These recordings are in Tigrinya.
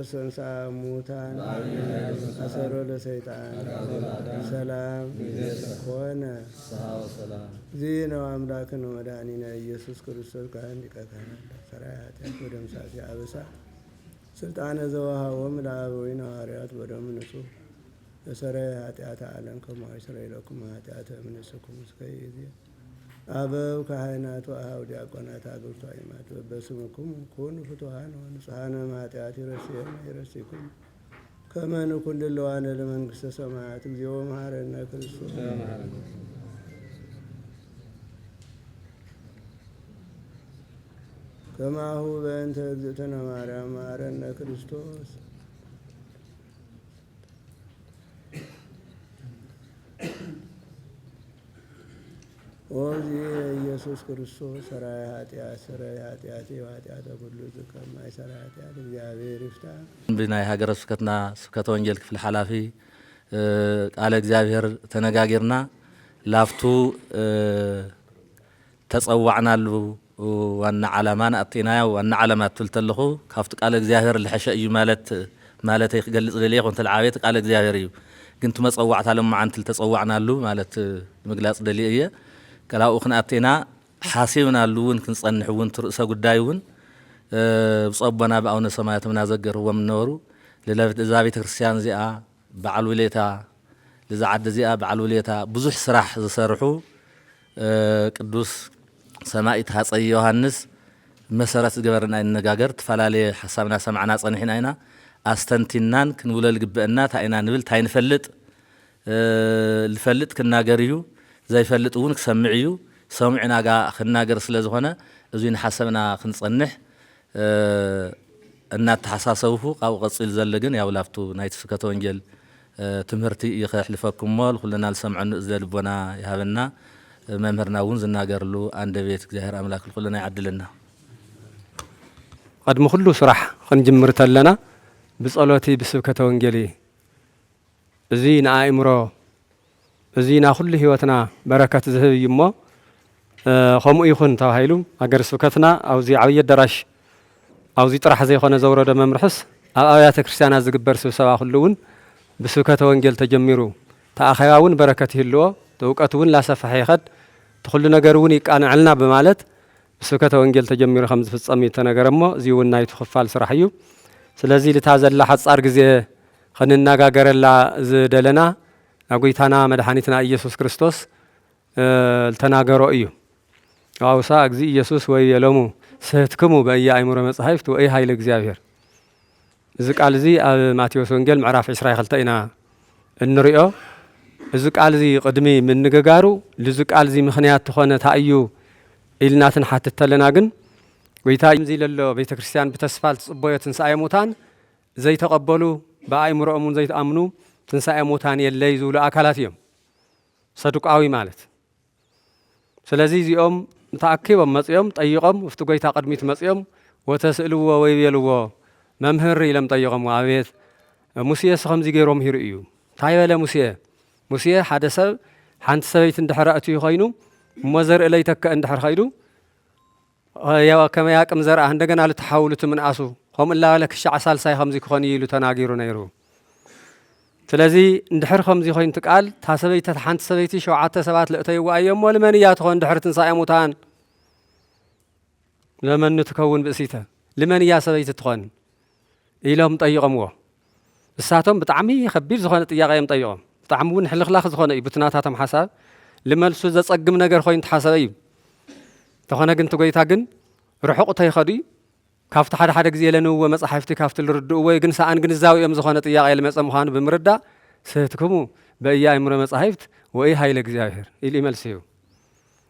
ተንሥአ እሙታን፣ አሰሮ ለሰይጣን፣ ሰላም ኮነ። እዚ ነው አምላክን ወመድኃኒነ ኢየሱስ ክርስቶስ ካህን ሊቀ ካህናት፣ ሰራይ ኃጢአት ወደምሳሴ አበሳ፣ ስልጣነ ዘወሃቦም ለአበዊነ ሐዋርያት ወደሙ ንጹሕ ለሰራይ ኃጢአተ ዓለም ከማሁ ይስረይ ለኩም ኃጢአተ እምንስኩም እስከ ይእዜ። አበው ካህናት ወአሃው ዲያቆናት አግብርቶ አይማት በበስምኩም ኩኑ ፍቱሃን ወንጹሃነ ማጢአት ይረስየነ ይረሲኩም ከመ ንኩን ድልዋነ ለመንግስተ ሰማያት። እግዚኦ መሐረነ ክርስቶስ። ከማሁ በእንተ እግዝእትነ ማርያም መሐረነ ክርስቶስ። ኦ እግዚእ ኢየሱስ ክርስቶስ ሰራይ ኃጢአት ሰራይ ኃጢአት ወኃጢአተ ኩሉ ዝከማይ ሰራይ ኃጢአት እግዚአብሔር ይፍታ። ብናይ ሃገረ ስብከትና ስብከተ ወንጌል ክፍሊ ሓላፊ ቃለ እግዚኣብሔር ተነጋጊርና ላፍቱ ተጸዋዕናሉ ዋና ዓላማ ንኣቴናዮ። ዋና ዓላማ ትብል ተለኹ ካብቲ ቃለ እግዚኣብሔር ልሐሸ እዩ ማለት ማለተይ ክገልጽ ደልየ። ኮንተ ልዓበየ እቲ ቃለ እግዚኣብሔር እዩ፣ ግን እቲ መጸዋዕታ ለመዓንቲ ልተጸዋዕናሉ ማለት ምግላጽ ደልየ እየ። ከላብኡ ክንኣቴና ሓሲብናሉ እውን ክንጸንሕ እውን እቲ ርእሰ ጉዳይ እውን ብጸቦና ብኣውነ ሰማያቶምና ዘገርዎም ነበሩ። ለዛ ቤተ ክርስቲያን እዚኣ በዓል ውሌታ፣ ለዛ ዓዲ እዚኣ በዓል ውሌታ ብዙሕ ስራሕ ዝሰርሑ ቅዱስ ሰማኢት ሃፀይ ዮሃንስ መሰረት ዝገበርና ኣይንነጋገር። ትፈላለየ ሓሳብና ሰማዕና ፀኒሕና ኢና። ኣስተንቲናን ክንብሎ ዝግበአና እንታይ ኢና ንብል እንታይ ንፈልጥ፣ ዝፈልጥ ክናገር እዩ፣ ዘይፈልጥ እውን ክሰምዕ እዩ። ሰሚዑ ናጋ ክናገር ስለ ዝኾነ እዙይ ንሓሰብና ክንፀንሕ እናተሓሳሰብኹ ካብኡ ቀፂሉ ዘሎ ግን ያው ላብቱ ናይቲ ስብከተ ወንጌል ትምህርቲ እዩ ከሕልፈኩም እሞ ልኩልና ልሰምዐኑ እዝነ ልቦና ይሃበና። መምህርና እውን ዝናገርሉ ኣንደበት እግዚኣብሔር ኣምላክ ልኩልና ይዓድልና። ቅድሚ ኩሉ ስራሕ ክንጅምር ተለና ብጸሎቲ ብስብከተ ወንጌል እዩ። እዚ ንኣእምሮ፣ እዚ ንኩሉ ህይወትና በረከት ዝህብ እዩ እሞ ከምኡ ይኹን ተባሂሉ ሃገረ ስብከትና ኣብዚ ዓብዪ ኣዳራሽ ኣብዚ ጥራሕ ዘይኮነ ዘውረዶ መምርሕስ ኣብ ኣብያተ ክርስቲያናት ዝግበር ስብሰባ ኩሉ እውን ብስብከተ ወንጌል ተጀሚሩ እቲ ኣኼባ እውን በረከት ይህልዎ፣ እቲ እውቀት እውን ላሰፈሐ ይኸድ፣ እቲ ኩሉ ነገር እውን ይቃንዐልና ብማለት ብስብከተ ወንጌል ተጀሚሩ ከም ዝፍጸም እዩ ተነገረ እሞ እዚ እውን ናይቲ ክፋል ስራሕ እዩ። ስለዚ ልታ ዘላ ሓጻር ግዜ ክንነጋገረላ ዝደለና ናብ ጎይታና መድሓኒትና ኢየሱስ ክርስቶስ ዝተናገሮ እዩ። ኣውሳ እግዚእ ኢየሱስ ወይቤሎሙ ስሕትክሙ በእየ ኣእምሮ መጻሕፍት ወኢ ኃይለ እግዚኣብሔር። እዚ ቃል እዚ ኣብ ማቴዎስ ወንጌል ምዕራፍ ዕስራ ክልተ ኢና እንሪኦ። እዚ ቃል እዚ ቅድሚ ምንግጋሩ ልዚ ቃል እዚ ምኽንያት ትኾነ እንታይ እዩ ኢልና ትንሓትት ተለና ግን ጎይታ እዚ ለሎ ቤተ ክርስቲያን ብተስፋ ልትጽበዮ ትንሳኤ ሙታን ዘይተቐበሉ ብኣእምሮኦም እውን ዘይትኣምኑ ትንሳኤ ሙታን የለይ ዝብሉ ኣካላት እዮም። ሰዱቃዊ ማለት። ስለዚ እዚኦም ተኣኪቦም መጺኦም ጠይቖም፣ ኣብቲ ጎይታ ቅድሚት መጺኦም፣ ወተስእልዎ ወይቤልዎ፣ መምህር ኢሎም ጠይቖምዎ። ኣቤት፣ ሙሴስ ከምዚ ገይሩ መሂሩ እዩ። እንታይ በለ ሙሴ? ሙሴ ሓደ ሰብ ሓንቲ ሰበይቲ እንድሕር ኣእትዩ ኮይኑ፣ እሞ ዘርኢ ለይተክእ እንድሕር ከይዱ፣ ከመይ ኣቅም ዘርኣ እንደገና ልትሓውሉ እቲ ምንኣሱ ከምኡ እናበለ ክሻዕ ሳልሳይ ከምዚ ክኾን እዩ ኢሉ ተናጊሩ ነይሩ። ስለዚ እንድሕር ከምዚ ኮይኑ እቲ ቃል እታ ሰበይቲ ሓንቲ ሰበይቲ ሸውዓተ ሰባት ለእተይዋ እዮም እሞ ልመን እያ ትኾን ድሕሪ ትንሳኤ ሙታን ለመኑ ትከውን ብእሲተ ልመን እያ ሰበይቲ ትኾን ኢሎም ጠይቖምዎ። እሳቶም ብጣዕሚ ከቢድ ዝኾነ ጥያቄ እዮም ጠይቖም። ብጣዕሚ እውን ሕልኽላኽ ዝኾነ እዩ ብትናታቶም ሓሳብ ልመልሱ ዘጸግም ነገር ኮይኑ ተሓሰበ እዩ። እንተኾነ ግን እቲ ጎይታ ግን ርሑቕ ተይኸዱ እዩ። ካብቲ ሓደ ሓደ ግዜ ለንብዎ መጻሕፍቲ ካብቲ ልርድእዎ እዩ ግን ሰኣን ግንዛቤኦም ዝኾነ ጥያቄ ልመጸ ምዃኑ ብምርዳእ ስህትክሙ በእየ ኣእምሮ መጻሕፍት ወኢ ኃይለ እግዚኣብሔር ኢሉ ይመልስ እዩ።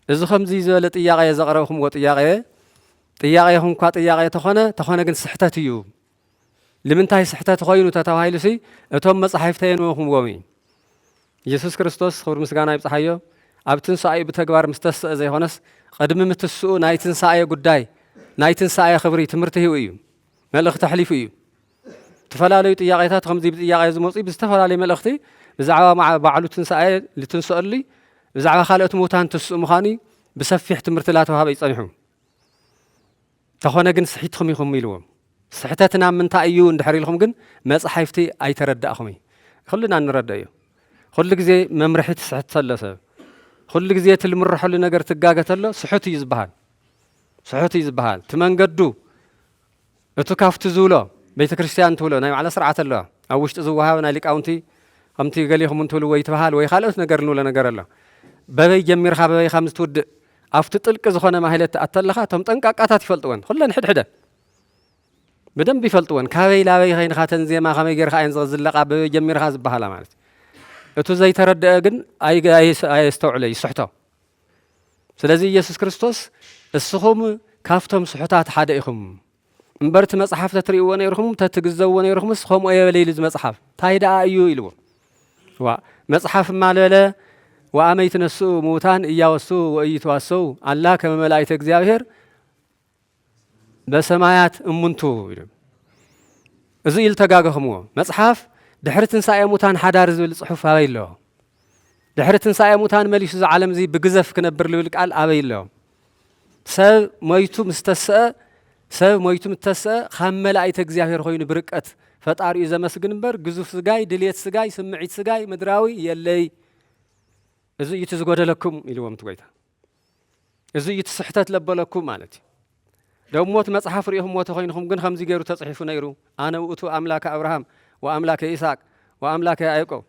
እዚ ከምዚ ዝበለ ጥያቄ ዘቕረብኩምዎ ጥያቄ ጥያቄ ይኹንኳ ጥያቄ ተኾነ ተኾነ ግን ስሕተት እዩ። ልምንታይ ስሕተት ኾይኑ ተተባሂሉሲ እቶም መጻሕፍቲ የንበብኩምዎም እዩ። ኢየሱስ ክርስቶስ ክብሪ ምስጋና ይብጽሓዮ ኣብ ትንሳኤኡ ብተግባር ምስ ተስአ ዘይኮነስ ቅድሚ ምትስኡ ናይ ትንሳኤ ጉዳይ ናይ ትንሳኤ ክብሪ ትምህርቲ ሂቡ እዩ። መልእኽቲ ኣሕሊፉ እዩ። ዝተፈላለዩ ጥያቄታት ከምዚ ብጥያቄ ዝመፁ ብዝተፈላለዩ መልእኽቲ ብዛዕባ ማዕ- ባዕሉ ትንሳኤ ልትንሰአሉ ብዛዕባ ካልኦት ምውታን ትስኡ ምዃኑ ብሰፊሕ ትምህርቲ ላተዋሃበ እዩ ጸኒሑ። ተኾነ ግን ስሒትኹም ኢኹም ኢልዎም። ስሕተትና ምንታይ እዩ እንድሕር ኢልኩም ግን መጻሕፍቲ ኣይተረዳእኹም እዩ። ኩልና እንረድኦ እዩ። ኩሉ ግዜ መምርሒ ትስሕት ተሎ ሰብ፣ ኩሉ ግዜ እቲ ልምርሐሉ ነገር ትጋገ ተሎ ስሑት እዩ ዝበሃል። ስሑት እዩ ዝበሃል። እቲ መንገዱ፣ እቲ ካብቲ ዝብሎ፣ ቤተ ክርስቲያን ትብሎ ናይ ባዕላ ስርዓት ኣለዋ። ኣብ ውሽጢ ዝወሃብ ናይ ሊቃውንቲ ከምቲ ገሊኹም እንትብልዎ ይትበሃል ወይ ካልኦት ነገር ንብሎ ነገር ኣሎ። በበይ ጀሚርካ በበይ ከም ዝትውድእ ኣብቲ ጥልቂ ዝኾነ ማህሌት ትኣተለኻ እቶም ጠንቃቃታት ይፈልጥወን። ኩለን ሕድሕደን ብደንብ ይፈልጥወን። ካበይ ላበይ ከይንካ ተን ዜማ ከመይ ጌርካ እየን ዝዝለቓ በበይ ጀሚርካ ዝበሃላ ማለት እዩ። እቱ ዘይተረድአ ግን ኣይ-፣ ኣይ-፣ ኣየስተውዕሎ ይስሕቶ። ስለዚ ኢየሱስ ክርስቶስ እስኹም ካብቶም ስሑታት ሓደ ኢኹም እምበር እቲ መጽሓፍ ተትርእይዎ ነይርኹም ተትግዘብዎ ነይርኹምስ ከምኡ የበለ ኢሉ እዚ መጽሓፍ እንታይ ደኣ እዩ ኢልዎ። ዋ መጽሓፍ እማ ልበለ ወአመ ይትነስኡ ምውታን እያወሱ ወእይተዋሰው አላ ከመ መላእክተ እግዚኣብሔር በሰማያት እሙንቱ ኢሉ። እዚ ኢሉ ተጋገኽምዎ። መጽሓፍ ድሕሪ ትንሳኤ ሙታን ሓዳር ዝብል ጽሑፍ ኣበይ ኣሎ? ድሕሪ ትንሳኤ ሙታን መሊሱ እዚ ዓለም እዚ ብግዘፍ ክነብር ዝብል ቃል ኣበይ ኣሎ? ሰብ ሞይቱ ምስ ተስአ፣ ሰብ ሞይቱ ምስ ተስአ ካብ መላእክተ እግዚኣብሔር ኮይኑ ብርቀት ፈጣሪኡ ዘመስግን እምበር ግዙፍ ስጋይ፣ ድልየት ስጋይ፣ ስምዒት ስጋይ ምድራዊ የለይ። እዚ እዩ እቲ ዝጎደለኩም ኢልዎም እቲ ጎይታ። እዚ እዩ እቲ ስሕተት ለበለኩም ማለት እዩ። ደሞ እቲ መጽሓፍ ርኢኹምዎ ተኾይንኹም ግን ከምዚ ገይሩ ተጽሒፉ ነይሩ፣ "ኣነ ውእቱ ኣምላከ ኣብርሃም ወኣምላከ ይስሐቅ ወኣምላከ ያዕቆብ፣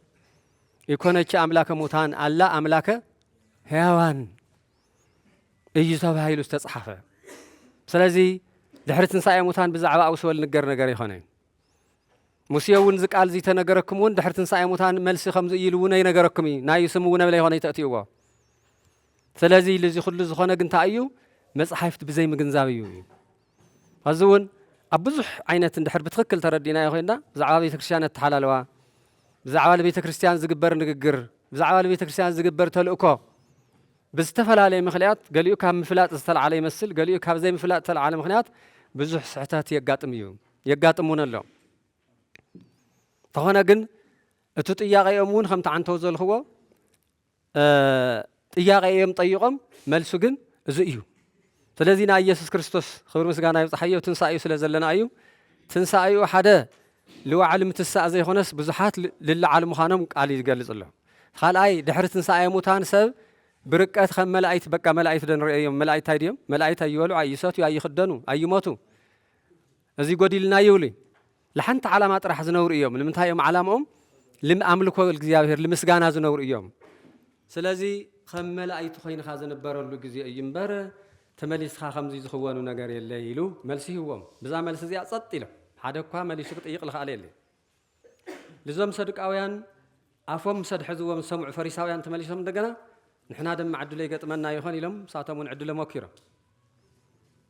ኢኮነቺ ኣምላከ ሙታን ኣላ ኣምላከ ሕያዋን" እዩ ተባሂሉ ዝተጽሓፈ። ስለዚ ድሕሪ ትንሳኤ ሙታን ብዛዕባ ኣብኡ ስበል ንገር ነገር ኣይኮነን። ሙሴ እውን እዚ ቃል እዚ ተነገረኩም እውን ድሕሪ ትንሳኤ ሙታን መልሲ ከምዚ እዩ ኢሉ እውን ኣይነገረኩም እዩ። ናይ ስም እውን ኣብለ ይኾነ ይተእትይዎ። ስለዚ ኢሉ እዚ ኩሉ ዝኾነ ግን እንታይ እዩ? መጽሓፍቲ ብዘይ ምግንዛብ እዩ እዩ። ሕዚ እውን ኣብ ብዙሕ ዓይነት እንድሕር ብትኽክል ተረዲእናዮ ኮይንና ብዛዕባ ቤተ ክርስቲያን ኣተሓላልዋ፣ ብዛዕባ ቤተ ክርስቲያን ዝግበር ንግግር፣ ብዛዕባ ቤተ ክርስቲያን ዝግበር ተልእኮ ብዝተፈላለየ ምኽንያት ገሊኡ ካብ ምፍላጥ ዝተልዓለ ይመስል፣ ገሊኡ ካብ ዘይምፍላጥ ዝተልዓለ ምኽንያት ብዙሕ ስሕተት የጋጥም እዩ፣ የጋጥም እውን ኣሎ። እንተኾነ ግን እቲ ጥያቄኦም እውን ከምቲ ዓንተው ዘልኽዎ፣ እ፣ ጥያቄ እዮም ጠይቆም፣ መልሱ ግን እዚ እዩ። ስለዚ ናይ ኢየሱስ ክርስቶስ ክብሪ ምስጋና ይብጽሓዮ፣ ትንሳኤኡ ስለ ዘለና እዩ። ትንሳኤኡ ሓደ ልዋዕሊ ምትሳእ ዘይኮነስ ብዙሓት ል-፣ ልለዓሉ ምዃኖም ቃል ይገልጽ ኣሎ። ካልኣይ ድሕሪ ትንሳኤ ሙታን ሰብ ብርቀት ከም መላእክት፣ በቃ መላእክት ዶ ንርእዮም? መላእክት እንታይ ድዮም? መላእክት ኣይበልዑ፣ ኣይሰትዩ፣ ኣይኽደኑ፣ ኣይሞቱ። እዚ ጎዲልና ይብሉ። ለሓንቲ ዓላማ ጥራሕ ዝነብሩ እዮም። ንምንታይ እዮም ዓላምኦም? ልም-፣ ኣምልኮ እግዚኣብሔር፣ ልምስጋና ዝነብሩ እዮም። ስለዚ ከም መላእክት ኮይንካ ዝንበረሉ ግዜ እዩ እምበር ተመሊስካ ከምዚ ዝኽወኑ ነገር የለ ኢሉ መልሲ ይህዎም። ብዛ መልሲ እዚኣ ጸጥ ኢሎም። ሓደ እኳ መሊሱ ክጥይቕ ዝኸኣለ የለ። ልዞም ሰዱቃውያን ኣፎም ምስ ኣድሐዝዎም ዝሰምዑ ፈሪሳውያን ተመሊሶም እንደገና ንሕና ድማ ዕድሎ ይገጥመና ይኾን ኢሎም ንሳቶም እውን ዕድሎም ወኪሮም።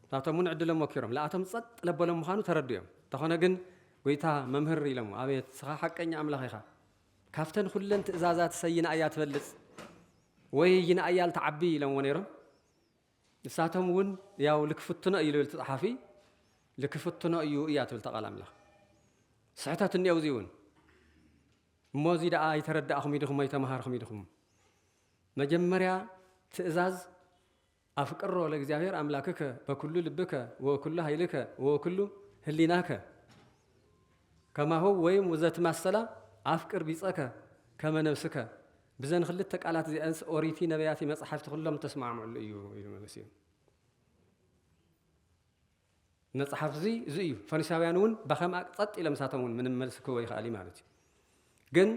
ንሳቶም እውን ዕድሎም ወኪሮም። ለኣቶም ጸጥ ለበሎም ምዃኑ ተረድኦም። እንተኾነ ግን ጎይታ መምህር ኢሎም፣ "ኣቤት ንስኻ ሓቀኛ ኣምላኽ ኢኻ። ካብተን ኩለን ትእዛዛት ሰይና እያ ትበልጽ ወይ ይና እያ ልትዓቢ?" ኢሎምዎ ነይሮም። ንሳቶም እውን ያው ልክፍትኖ እዩ ልብል እቲ ጸሓፊ፣ ልክፍትኖ እዩ እያ ትብል እታ ቃል ኣምላኽ። ስሕተት እኒኦ እዚ እውን። እሞ እዚ ደኣ ኣይተረዳእኹም ኢድኹም ኣይተምሃርኹም ኢድኹም። መጀመርያ ትእዛዝ ኣፍቅሮ ለእግዚኣብሔር ኣምላክከ በኩሉ ልብከ ወኩሉ ኃይልከ ወኩሉ ህሊናከ ከማሁ ወይም ወዘትማሰላ ኣፍቅር ቢጸከ ከመ ነፍስከ። ብዘን ክልተ ቃላት እዚኣንስ ኦሪቲ ነቢያቲ መጻሕፍቲ ኩሎም ተስማዕምዕሉ እዩ ኢሉ መለስ እዩ። መጽሓፍ እዚ፣ እዚ እዩ። ፈሪሳውያን እውን ብኸምኣ ጸጥ ኢሎም ንሳቶም እውን ምንም መልሲ ክህቦ ይኽኣል እዩ ማለት እዩ። ግን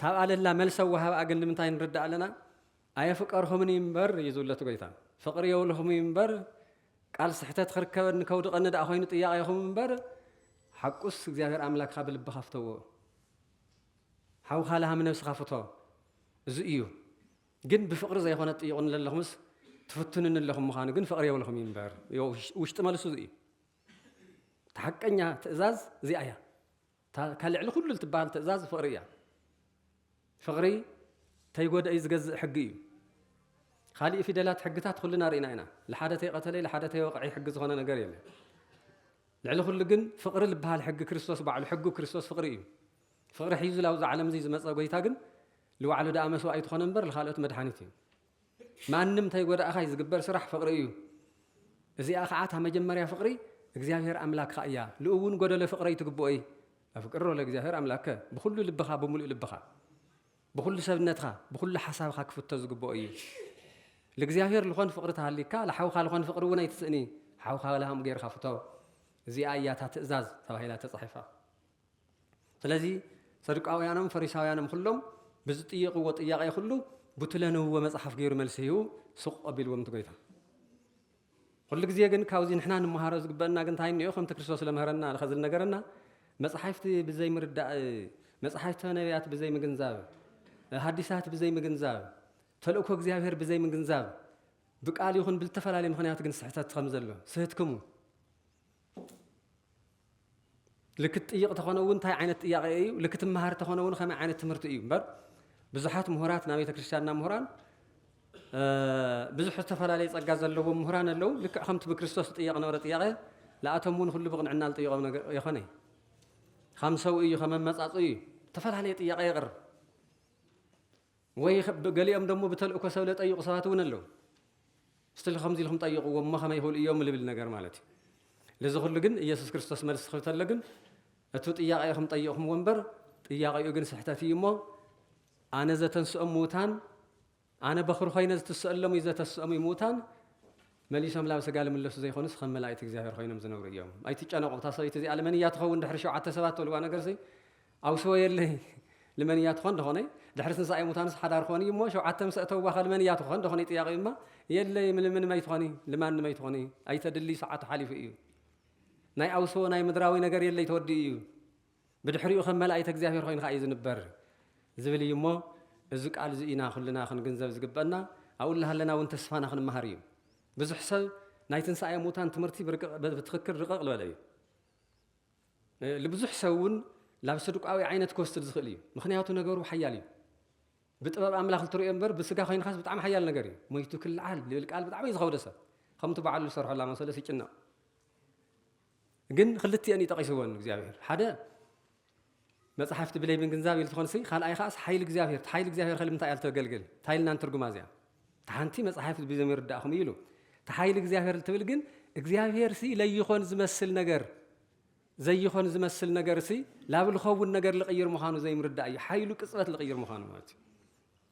ታብኣ ለላ መልሰ ወሃብኣ ግን ንምንታይ ንርዳእ ኣለና? "ኣየፍቀርኹምን እዩ እምበር" እዩ ዝብሎ እቲ ጎይታ። "ፍቕሪ የብልኹም እዩ እምበር፣ ቃል ስሕተት ክርከበኒ ከውድቐኒ ደኣ ኮይኑ ጥያቄኹም እምበር፣ ሓቁስ እግዚኣብሔር ኣምላክካ ብልብኻ ፍተዎ፣ ሓውኻ ለሃም ነብስኻ ፍቶ" እዚ እዩ። ግን ብፍቕሪ ዘይኮነ ትጥይቑኒ ዘለኹምስ ትፍትኑኒ ኣለኹም ምዃኑ ግን ፍቕሪ የብልኹም እዩ እምበር። ዮ-፣ ውሽ-፣ ውሽጢ መልሱ እዚ እዩ። እቲ ሓቀኛ ትእዛዝ እዚኣ እያ። እታ፣ እታ ልዕሊ ኩሉ እትበሃል ትእዛዝ ፍቕሪ እያ። ፍቕሪ ተይጎደኢ ዝገዝእ ሕጊ እዩ። ካሊእ ፊደላት ሕግታት ኩልና ርኢና ኢና። ለሓደ ተይቀተለ፣ ለሓደ ተይወቕዐ ሕጊ ዝኾነ ነገር የለን። ልዕሊ ኩሉ ግን ፍቕሪ ዝበሃል ሕጊ ክርስቶስ ባዕሉ፣ ሕጊ ክርስቶስ ፍቕሪ እዩ። ፍቕሪ ሒዙ ላብዛ ዓለም እዚ ዝመጸ ጎይታ ግን ንባዕሉ ደኣ መስዋእቲ ኮነ እምበር ንኻልኦት መድሓኒት እዩ። ማንም ተይጎዳእኻ እዩ ዝግበር ስራሕ ፍቕሪ እዩ። እዚኣ ኸዓ እታ መጀመርያ ፍቕሪ እግዚኣብሔር ኣምላክኻ እያ። ልኡ እውን ጎደሎ ፍቕረይ ትግብኦ እዩ። ኣፍቅሮ ለእግዚኣብሔር ኣምላከ ብኹሉ ልብኻ፣ ብምሉእ ልብኻ፣ ብኹሉ ሰብነትኻ፣ ብኹሉ ሓሳብኻ ክፍቶ ዝግብኦ እዩ። ለእግዚኣብሔር ልኾን ፍቕሪ ተሃሊካ፣ ለሓውኻ ልኾን ፍቕሪ እውን ኣይትስእኒ። ሓውኻ ለሃም ገይርካ ፍቶ። እዚኣ እያ እታ ትእዛዝ ተባሂላ ተጻሒፋ። ስለዚ ሰዱቃውያኖም ፈሪሳውያኖም ኩሎም ብዝጥየቕዎ ጥያቄ ኩሉ ብትለንውዎ መጽሓፍ ገይሩ መልሲ ሂቡ ስቕ ኣቢልዎም እቲ ጎይታ። ኩሉ ግዜ ግን ካብዚ ንሕና ንምሃሮ ዝግበአና ግን እንታይ እኒኦ? ከምቲ ክርስቶስ ለምህረና፣ ለኸ ዝነገረና፣ መጽሓፍቲ ብዘይምርዳእ፣ መጽሓፍቲ ነቢያት ብዘይምግንዛብ፣ ሃዲሳት ብዘይምግንዛብ፣ ተልእኮ እግዚኣብሔር ብዘይምግንዛብ፣ ብቃል ይኹን ብልተፈላለየ ምኽንያት ግን ስሕተት ከም ዘሎ፣ ስህትክሙ። ልክት ጥይቕ ተኾነ እውን እንታይ ዓይነት ጥያቄ እዩ? ልክት መሃር ተኾነ እውን ከመይ ዓይነት ትምህርቲ እዩ? እምበር ብዙሓት ምሁራት፣ ናይ ቤተ ክርስቲያንና ምሁራን፣ እ፣ ብዙሕ ዝተፈላለየ ጸጋ ዘለዎም ምሁራን ኣለዉ። ልክዕ ከምቲ ብክርስቶስ ጥያቄ ነበረ ጥያቄ፣ ለኣቶም እውን ኩሉ ብቕንዕና ዝጥይቖም ነገር የኾነ። ከም ሰው እዩ፣ ከም መመጻጽኡ እዩ። ዝተፈላለየ ጥያቄ የቕርብ። ወይ ኸ-፣ ብ-፣ ገሊኦም ደሞ ብተልእኮ ሰብ ለጠይቑ ሰባት እውን ኣለዉ። ስትል ከምዚ ኢልኩም ጠይቕዎም እሞ ከመይ ይኽእሉ እዮም ልብል ነገር ማለት እዩ። ለዚ ኩሉ ግን ኢየሱስ ክርስቶስ መልሲ ክህብ ተሎ ግን፣ እቱ ጥያቄ ኢኹም ጠይቕኩምዎ እምበር፣ ጥያቄኡ ግን ስሕተት እዩ እሞ፣ ኣነ ዘተንስኦም ምዉታን፣ ኣነ በኹሪ ኮይነ ዝትስአሎም እዩ ዘተስኦም እዩ ምዉታን፣ መሊሶም ላብ ስጋ ልምለሱ ዘይኮኑስ ከም መላእክት እግዚኣብሔር ኮይኖም ዝነብሩ እዮም። ኣይትጨነቑ፣ እታ ሰበይቲ እዚኣ ልመን እያ ትኸውን ድሕሪ ሸውዓተ ሰባት ተልዋ ነገርሲ፣ ኣውስቦ የለይ። ልመን እያ ትኾን ደኾነ? ድሕሪ ትንሳኤ ሙታንስ ሓዳር ኾን እዩ እሞ፣ ሸውዓተ ምስ ኣእተውዋ ኸ ልመን እያ ትኾን ደኾነ? ጥያቄ እማ፣ የለይ፣ ምልምንም ኣይትኾኒ፣ ልማንም ኣይትኾኒ፣ ኣይተድሊ፣ ሰዓቱ ሓሊፉ እዩ። ናይ ኣውስቦ ናይ ምድራዊ ነገር የለይ፣ ተወዲኡ እዩ። ብድሕሪኡ ከም መላእክት እግዚኣብሔር ኮይኑ ኸዓ እዩ ዝንበር ዝብል እዩ እሞ፣ እዚ ቃል እዚ ኢና ኩልና ክንግንዘብ ዝግበአና፣ ኣብኡ እናሃለና እውን ተስፋና ክንመሃር እዩ። ብዙሕ ሰብ ናይ ትንሳኤ ሙታን ትምህርቲ ብርቅቕ-፣ ብትኽክል ርቅቕ ዝበለ እዩ። እ፣ ልብዙሕ ሰብ እውን ላብ ሰዱቃዊ ዓይነት ክወስድ ዝኽእል እዩ። ምኽንያቱ ነገሩ ሓያል እዩ። ብጥበብ ኣምላኽ ልትርእዮ እምበር ብስጋ ኮይንኻስ ብጣዕሚ ሓያል ነገር እዩ። ሞይቱ ክልዓል ልብል ቃል ብጣዕሚ እዩ ዝኸብዶ ሰብ። ከምቲ በዓሉ ዝሰርሖ ላመሰለስ ይጭነቕ። ግን ክልቲአን እዩ ጠቒስወን እግዚኣብሔር። ሓደ መጽሓፍቲ ብለይ ምግንዛብ ኢሉ ትኾንሲ፣ ካልኣይ ኸዓስ ሓይሊ እግዚኣብሔር። እቲ ሓይሊ እግዚኣብሔር ከ ልምንታይ እያ ልተገልግል? እንታይ ኢልና ንትርጉማ እዚኣ? እቲ ሓንቲ መጽሓፍቲ ብዘይምርዳእኹም እዩ ኢሉ። እቲ ሓይሊ እግዚኣብሔር ልትብል ግን እግዚኣብሔርሲ ለይኾን ዝመስል ነገር ዘይኾን ዝመስል ነገርሲ ላብ ልኸውን ነገር ልቕይር ምዃኑ ዘይምርዳእ እዩ። ሓይሉ ቅጽበት ልቕይር ምዃኑ ማለት እዩ።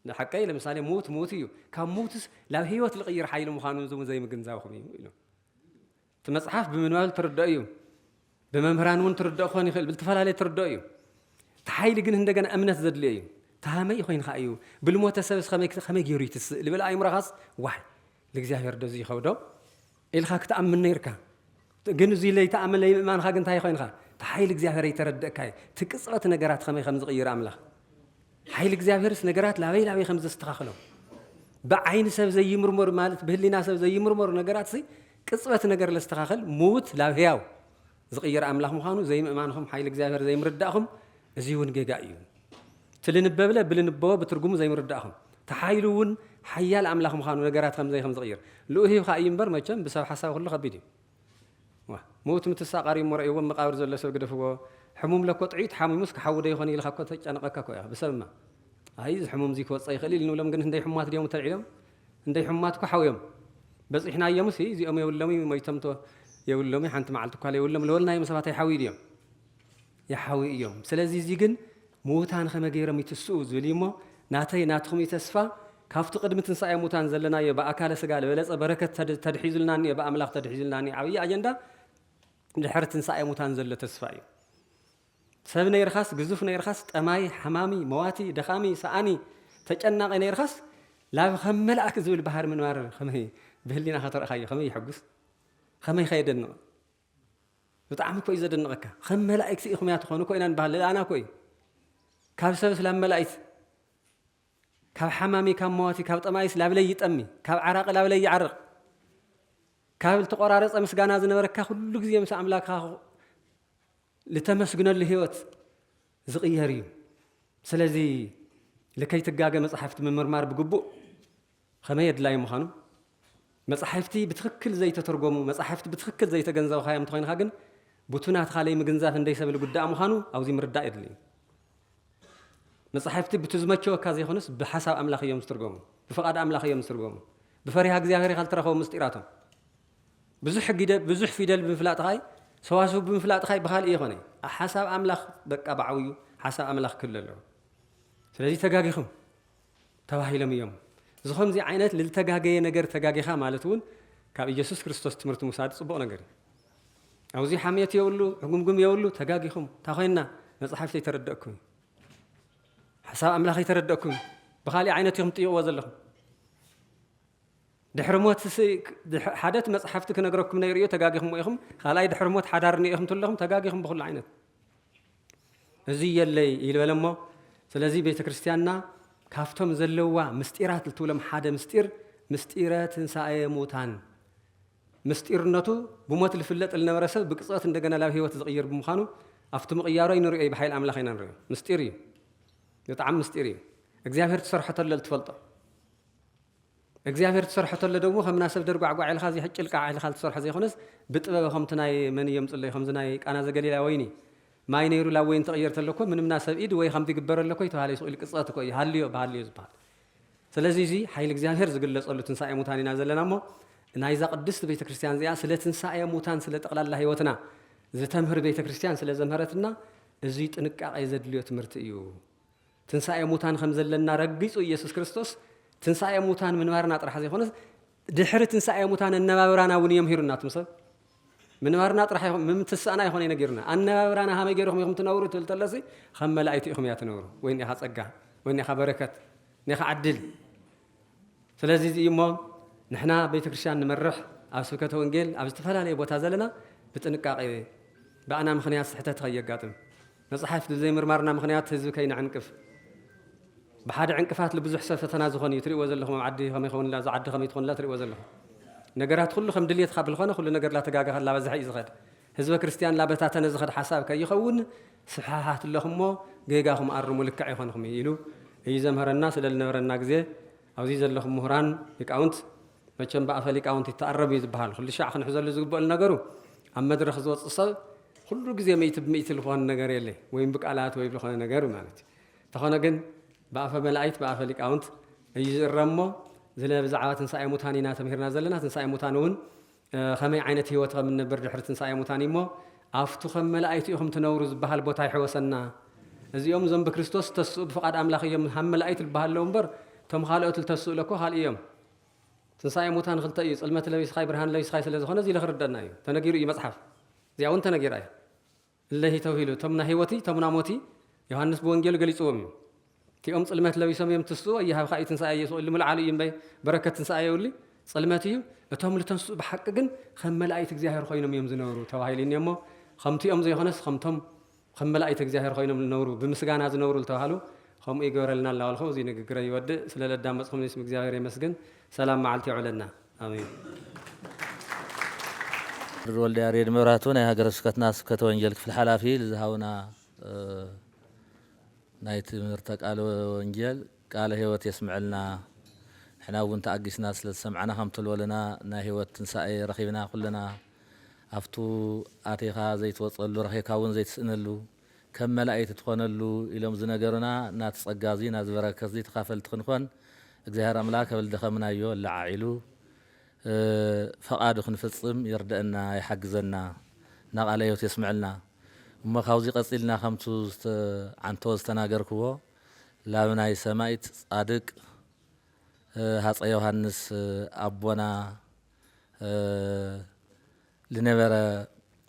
ንሓቀይ ለምሳሌ ሙት ሙት እዩ። ካብ ሙትስ ላብ ህይወት ልቕይር ሓይሊ ምዃኑ ዝም ዘይምግንዛብኹም እዩ ኢሉ። እቲ መጽሓፍ ብምንባብ ትርዳእ እዩ። ብመምህራን እውን ትርዳእ ክኾን ይኽእል፣ ብልተፈላለየ ትርዳእ እዩ። እቲ ሓይሊ ግን እንደገና እምነት ዘድልዮ እዩ። ተሃመይ ኮይንካ እዩ። ብልሞተ ሰብስ ከመይ፣ ከመይ ገይሩ ይትስእ ልብል ኣእምሮኻስ ዋይ፣ ልእግዚኣብሔር ዶ እዚ ይኸብዶ ኢልካ ክትኣምን ነይርካ። ግን እዚ ለይተኣምን ለይምእማንካ ግን እንታይ ኮይንካ? እቲ ሓይሊ እግዚኣብሔር ኣይተረድእካ እዩ። እቲ ቅጽበት ነገራት ከመይ ከም ዝቕይር ኣምላኽ። ሓይሊ እግዚኣብሔርስ ነገራት ላበይ ላበይ ከም ዘስተኻኽሎ። ብዓይኒ ሰብ ዘይምርመሩ ማለት ብህሊና ሰብ ዘይምርመሩ ነገራት ሲ ቅጽበት ነገር ለስተኻኽል ምውት ላብ ህያው ዝቕይር ኣምላኽ ምዃኑ ዘይምእማንኹም ሓይሊ እግዚኣብሔር ዘይምርዳእኹም እዚ እውን ጌጋ እዩ። እቲ ልንበብለ ብልንበቦ ብትርጉሙ ዘይምርዳእኹም። እቲ ሓይሉ እውን ሓያል ኣምላኽ ምዃኑ ነገራት ከም ዘይ ከም ዝቕይር። ልኡ ሂብካ እዩ እምበር መቸም ብሰብ ሓሳብ ኩሉ ከቢድ እዩ። ዋ፣ ምውት ምትሳእ ቃሪ እሞ ረእይዎም መቃብር ዘሎ ሰብ ግደፍዎ። ሕሙም ለኮ ጥዑይ ተሓሚሙስ ክሓዊ ዶ ይኾን ኢልካ እኮ ተጨነቐካ እኮ እያ። ብሰብማ። ኣይ፣ እዚ ሕሙም እዚ ክወፅእ ይኽእል ኢሉ ንብሎም ግን ህንደይ ሕሙማት ድዮም ተልዒሎም? ህንደይ ሕሙማት እኮ ሓውዮም። በፂሕናዮምሲ እዚኦም የብሎም እዩ፣ ሞይቶም ቶ የብሎም እዩ፣ ሓንቲ መዓልቲ እኳ የብሎም። ለበልናዮም ሰባት ኣይሓውዩ ድዮም? ይሓዊ እዮም። ስለዚ እዚ ግን ምዉታን ከመይ ገይሮም ይትስኡ ዝብል እዩ እሞ፣ ናተይ ናትኹም እዩ ተስፋ፣ ካብቲ ቅድሚ ትንሳኤ ሙታን ዘለናዮ ብኣካለ ስጋ ዝበለጸ በረከት ተድ-፣ ተድሒዙልና እኒኦ፣ ብኣምላኽ ተድሒዙልና እኒኦ። ዓብዪ ኣጀንዳ ድሕሪ ትንሳኤ ሙታን ዘሎ ተስፋ እዩ። ሰብ ነይርኻስ፣ ግዙፍ ነይርኻስ፣ ጠማይ፣ ሓማሚ፣ መዋቲ፣ ደኻሚ፣ ሰኣኒ፣ ተጨናቂ ነይርኻስ፣ ላብ ከም መላእክ ዝብል ባህሪ ምንባር ከመይ ብህሊናኻ ተረእኻዮ? ከመይ ይሕጉስ? ከመይ ከየደንቕ? ብጣዕሚ እኮ እዩ ዘደንቐካ። ከም መላእክቲ ኢኹም እያ ትኾኑ እኮ ኢና ንበሃል። ለኣና እኮ እዩ። ካብ ሰብስ ላብ መላእክት፣ ካብ ሓማሚ፣ ካብ መዋቲ፣ ካብ ጠማይስ ላብለይ ይጠሚ፣ ካብ ዓራቂ ላብለይ ይዓርቕ። ካብ ዝተቆራረጸ ምስጋና ዝነበረካ ኩሉ ግዜ ምስ ኣምላክካ ልተመስግነሉ ህይወት ዝቕየር እዩ። ስለዚ ልከይትጋገ መጻሕፍቲ ምምርማር ብግቡእ ከመይ ኣድላዪ ምዃኑ፣ መጻሕፍቲ ብትኽክል ዘይተተርጎሙ፣ መጻሕፍቲ ብትኽክል ዘይተገንዘብካዮም እንተኾይንካ ግን፣ ቡቱ ናትኻ ለይምግንዛብ እንደይ ሰብ ልጉዳእ ምዃኑ ኣብዚ ምርዳእ የድሊ እዩ። መጻሕፍቲ ብቲ ዝመቸወካ ዘይኮነስ ብሓሳብ ኣምላኽ እዮም ዝትርጎሙ፣ ብፍቓድ ኣምላኽ እዮም ዝትርጎሙ። ብፈሪሃ እግዚኣብሔር ኢኻ ልትረኸቦም ምስጢራቶም። ብዙሕ ጊደ-፣ ብዙሕ ፊደል ብምፍላጥኻይ፣ ሰዋስው ብምፍላጥኻይ ብኻልእ ይኾነ። ሓሳብ ኣምላኽ በቃ ብዓብዩ ሓሳብ ኣምላኽ ክህሉ ኣለዎ። ስለዚ ተጋጊኹም ተባሂሎም እዮም። እዚ ከምዚ ዓይነት ልተጋገየ ነገር ተጋጊኻ ማለት እውን ካብ ኢየሱስ ክርስቶስ ትምህርቲ ምውሳድ ጽቡቕ ነገር እዩ። ኣብዚ ሓምየት የብሉ፣ ዕጉምጉም የብሉ፣ ተጋጊኹም። እንታ ኮይንና መጽሓፍቲ ኣይተረደእኩም እዩ። ሓሳብ ኣምላኽ ኣይተረደእኩም እዩ። ብኻልእ ዓይነት ኢኹም ትጥይቕዎ ዘለኹም። ድሕሪ ሞት ስ-፣ ድሕ-፣ ሓደ እቲ መጽሓፍቲ ክነግረኩም ነይሩ እዩ፣ ተጋጊኹም ኢኹም። ካልኣይ ድሕሪ ሞት ሓዳር እኒኦ ኢኹም ትለኹም፣ ተጋጊኹም ብኹሉ ዓይነት። እዚ የለይ ይበለ እሞ፣ ስለዚ ቤተ ክርስቲያንና ካብቶም ዘለዋ ምስጢራት ልትብሎም ሓደ ምስጢር፣ ምስጢረ ትንሳኤ ሙታን። ምስጢርነቱ ብሞት ልፍለጥ ልነበረ ሰብ ብቅጽበት እንደገና ላብ ህይወት ዝቕይር ብምዃኑ፣ ኣብቲ ምቕያሩ ኣይንርእዮ፣ ብሓይሊ ኣምላኽ ኢና ንርእዮ። ምስጢር እዩ። ብጣዕሚ ምስጢር እዩ። እግዚኣብሔር ትሰርሖ ተሎ ልትፈልጦ። እግዚኣብሔር ትሰርሖ ተሎ ደግሞ ከምና ሰብ ደርጓዕጓዕ ኢልካ፣ እዚ ጭልቃዕ ኢልካ ልትሰርሖ ዘይኮነስ፣ ብጥበብ ከምቲ ናይ መን እዮም ጽለዩ፣ ከምዚ ናይ ቃና ዘገሊላ ወይኒ፣ ማይ ነይሩ ላብ ወይኒ ተቐየር ተሎ እኮ፣ ምንምና ሰብ ኢድ ወይ ከምዚ ይግበር ኣሎ እኮ ይተባሃለ፣ ይስቕ ኢሉ ቅጽበት እኮ እዩ፣ ሃልዮ ብሃልዮ ዝበሃል። ስለዚ እዚ ሓይሊ እግዚኣብሔር ዝግለጸሉ ትንሳኤ ሙታን ኢና ዘለና እሞ፣ ናይዛ ቅድስት ቤተ ክርስቲያን እዚኣ ስለ ትንሳኤ ሙታን፣ ስለ ጠቕላላ ህይወትና ዝተምህር ቤተ ክርስቲያን ስለ ዘምህረትና፣ እዚ ጥንቃቄ ዘድልዮ ትምህርቲ እዩ። ትንሳኤ ሙታን ከም ዘለና ረጊጹ ኢየሱስ ክርስቶስ፣ ትንሳኤ ሙታን ምንባርና ጥራሕ ዘይኮነስ፣ ድሕሪ ትንሳኤ ሙታን ኣነባብራና እውን እዩ ምሂሩና። እቶም ሰብ ምንባርና ጥራሕ ይኹን፣ ምምትሳእና ይኾነ ነጊሩና። ኣነባብራና ሃመይ ገይርኹም ኢኹም ትነብሩ ትብል ተለሲ፣ ከም መላእክቲ ኢኹም እያ ትነብሩ። ወይ እኒኻ ጸጋ፣ ወይ እኒኻ በረከት፣ እኒኻ ዕድል። ስለዚ እዚ እዩ እሞ፣ ንሕና ቤተ ክርስቲያን ንመርሕ፣ ኣብ ስብከተ ወንጌል፣ ኣብ ዝተፈላለየ ቦታ ዘለና፣ ብጥንቃቄ፣ ብኣና ምኽንያት ስሕተት ከየጋጥም። መጽሓፍቲ ብዘይምርማርና ምኽንያት ህዝቢ ከይንዕንቅፍ። ብሓደ ዕንቅፋት ልብዙሕ ሰብ ፈተና ዝኾን እዩ። ትሪእዎ ዘለኹም ኣብ ዓዲ ከመይ ይኸውን ኣላ፣ እዛ ዓዲ ከመይ ትኾን ኣላ ትሪእዎ ዘለኹም። ነገራት ኩሉ ከም ድልየትካ ብልኾነ ኩሉ ነገር ላተጋገኸ ላበዝሐ እዩ ዝኸድ። ህዝበ ክርስቲያን ላበታተነ ዝኸድ ሓሳብ ከይኸውን ስሓሓት ኣለኹም እሞ ጌጋኹም ኣርሙ፣ ልክዕ ኣይኮንኹም ኢሉ እዩ ዘምህረና። ስለ ልነበረና ግዜ ኣብዚ ዘለኹም ምሁራን ሊቃውንት፣ መቸም ብኣፈ ሊቃውንት ይተኣረብ እዩ ዝበሃል። ኩሉ ሻዕ ክንሕዘሉ ዝግበአሉ ነገሩ ኣብ መድረኽ ዝወፅእ ሰብ ኩሉ ግዜ ሚእቲ ብሚእቲ ዝኾን ነገር የለ፣ ወይም ብቃላት ወይ ብዝኾነ ነገር ማለት እዩ። እንተኾነ ግን ብኣፈ መላእክት ብኣፈ ሊቃውንት እዩ ዝእረም እሞ፣ ዝለ ብዛዕባ ትንሳኤ ሙታን ኢና ተምሂርና ዘለና። ትንሳኤ ሙታን እውን እ፣ ከመይ ዓይነት ህይወት ከም እንነብር ድሕሪ ትንሳኤ ሙታን እዩ እሞ፣ ኣብቱ ከም መላእክቲ ኢኹም ትነብሩ ዝበሃል ቦታ ይሕወሰና። እዚኦም እዞም ብክርስቶስ ዝተስኡ ብፍቓድ ኣምላኽ እዮም ሃም መላእክት ዝበሃለዉ እምበር፣ እቶም ካልኦት ዝተስኡ ለኮ ካልእ እዮም። ትንሳኤ ሙታን ክልተ እዩ፣ ጽልመት ለቢስኻይ ብርሃን ለቢስኻይ ስለ ዝኾነ፣ እዚ ኢለ ክርደና እዩ። ተነጊሩ እዩ መጽሓፍ። እዚኣ እውን ተነጊራ እያ። እለሂ ተብሂሉ፣ እቶም ናይ ህይወቲ፣ እቶም ናይ ሞቲ፣ ዮሃንስ ብወንጌሉ ገሊጽዎም እዩ። እቲኦም ጽልመት ለቢሶም እዮም ትስኡ፣ ኣይሃብካ እዩ ትንሳኤ ኢየሱስ ኢሉ ምልዓሉ እዩ እምበይ፣ በረከት ትንሳኤ የብሉ፣ ጽልመት እዩ። እቶም ልተንስኡ ብሓቂ ግን ከም መላእክት እግዚኣብሔር ኮይኖም እዮም ዝነብሩ ተባሂሉ እዩ እሞ፣ ከምቲኦም ዘይኮነስ ከምቶም ከም መላእክት እግዚኣብሔር ኮይኖም ዝነብሩ፣ ብምስጋና ዝነብሩ ዝተባህሉ፣ ከምኡ ይግበረልና እናበልኩ፣ እዚ ንግግረይ ይወድእ። ስለ ለዳመፅኹም ስም እግዚኣብሔር የመስግን። ሰላም መዓልቲ ይውዕለና። ኣሜን። ወልደ ያሬድ መብራህቱ፣ ናይ ሃገረ ስብከትና ስብከተ ወንጌል ክፍሊ ሓላፊ፣ ዝሃቡና፣ እ፣ ናይ ትምህርተ ቃለ ወንጌል ቃለ ህይወት የስምዐልና። ንሕና እውን ተኣጊስና ስለ ዝሰምዓና፣ ከም ትልወለና ናይ ህይወት ትንሳኤ ረኺብና ኩልና። ኣብቱ ኣቲኻ ዘይትወፀሉ፣ ረኺብካ እውን ዘይትስእነሉ፣ ከም መላእክቲ ትኾነሉ ኢሎም ዝነገሩና፣ ናቲ ጸጋ እዚ፣ ናዚ በረከት እዚ ተኻፈልቲ ክንኾን እግዚኣብሔር ኣምላኽ ከብል ደኸምናዮ ለዓዒሉ፣ እ፣ ፈቓዱ ክንፍጽም ይርደአና፣ ይሓግዘና፣ እና ቃለ ህይወት የስምዐልና። እሞ ካብዚ ቀጺልና ከምቱ ዝተ-፣ ዓንቶ ዝተናገርክዎ፣ ላብ ናይ ሰማይት ጻድቅ፣ እ፣ ሃጸ ዮሃንስ፣ እ፣ ኣቦና፣ እ፣ ልነበረ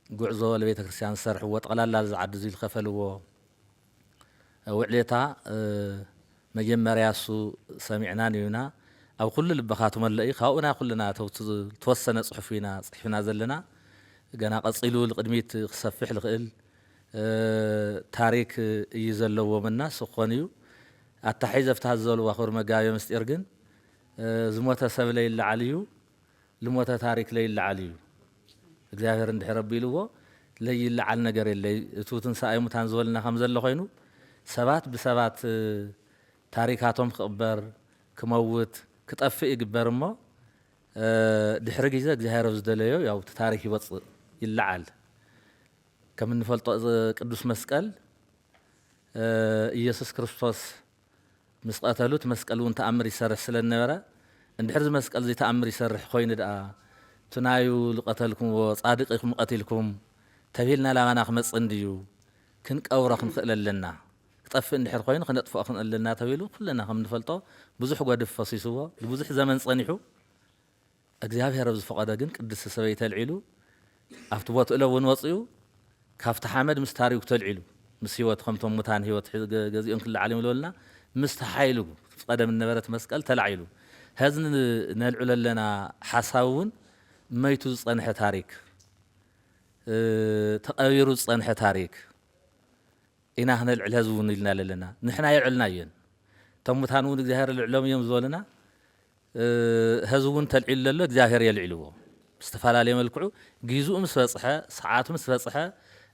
ጉዕዞ ለቤተ ክርስቲያን ዝሰርሕዎ፣ ጠቕላላ እዚ ዓዲ እዚ ዝኸፈልዎ ውዕሌታ፣ እ፣ መጀመርያ እሱ ሰሚዕና ነይና። ኣብ ኩሉ ልብኻ ትመልኦ እዩ። ካብኡና ኩልና ተውት-፣ ተወሰነ ጽሑፍ ኢና ጽሒፍና ዘለና። ገና ቀጺሉ ልቕድሚት ክሰፍሕ ልኽእል፣ እ፣ ታሪክ እዩ ዘለዎምና፣ እሱ ክኾን እዩ። ኣታሒዘ ኣብታ ዝበልዋ ክቡር መጋቤ ምስጢር ግን፣ እ፣ ዝሞተ ሰብ ለይለዓል እዩ፣ ልሞተ ታሪክ ለይለዓል እዩ። እግዚኣብሔር እንድሕር ኣቢልዎ ለይለዓል ነገር የለይ። እቱ ትንሳኤ ሙታን ዝበልና ከም ዘሎ ኮይኑ፣ ሰባት ብሰባት፣ እ፣ ታሪካቶም ክቕበር፣ ክመውት፣ ክጠፍእ ይግበር እሞ፣ እ፣ ድሕሪ ግዜ እግዚኣብሔር ኣብ ዝደለዮ፣ ያው፣ እቲ ታሪክ ይወጽእ፣ ይለዓል። ከም እንፈልጦ፣ እዚ ቅዱስ መስቀል፣ እ፣ ኢየሱስ ክርስቶስ ምስ ቀተሉ፣ እቲ መስቀል እውን ተኣምር ይሰርሕ ስለ ዝነበረ፣ እንድሕር እዚ መስቀል እዚ ተኣምር ይሰርሕ ኮይኑ ደኣ፣ እቲ ናዩ ዝቐተልኩምዎ ጻድቕ ኢኹም ቀቲልኩም ተቢልና ላባና ክመጽእ እንድዩ፣ ክንቀብሮ ክንክእል ኣለና። ክጠፍእ እንድሕር ኮይኑ ክነጥፍኦ ክንእል ኣለና ተቢሉ ኩልና ከም ንፈልጦ ብዙሕ ጎድፍ ፈሲስዎ፣ ንብዙሕ ዘመን ጸኒሑ። እግዚኣብሔር ኣብ ዝፈቐዶ ግን ቅድስቲ ሰበይቲ ኣልዒሉ ኣብቲ ቦትኡ እውን ወጺኡ ካብቲ ሓመድ ምስ ታሪኩ ተልዒሉ ምስ ህይወት ከምቶም ሙታን ህይወት ሒ-፣ ገ-፣ ገዚኦም ክለዓል እዮም ዝበሉና ምስቲ ሓይሉ ቀደም ዝነበረት መስቀል ተላዒሉ። ሐዚ ን-፣ ነልዕሎ ኣለና ሓሳብ እውን መይቱ ዝጸንሐ ታሪክ፣ እ፣ ተቐቢሩ ዝጸንሐ ታሪክ ኢና ክነልዕል ሐዚ እውን ኢልና ኣለና። ንሕና የልዕልና እየን። እቶም ሙታን እውን እግዚኣብሔር ልዕሎም እዮም ዝበሉና። እ፣ ሐዚ እውን ተልዒሉ ዘሎ እግዚኣብሔር የልዕልዎ። ብዝተፈላለየ መልክዑ ጊዝኡ ምስ በጽሐ፣ ሰዓቱ ምስ በጽሐ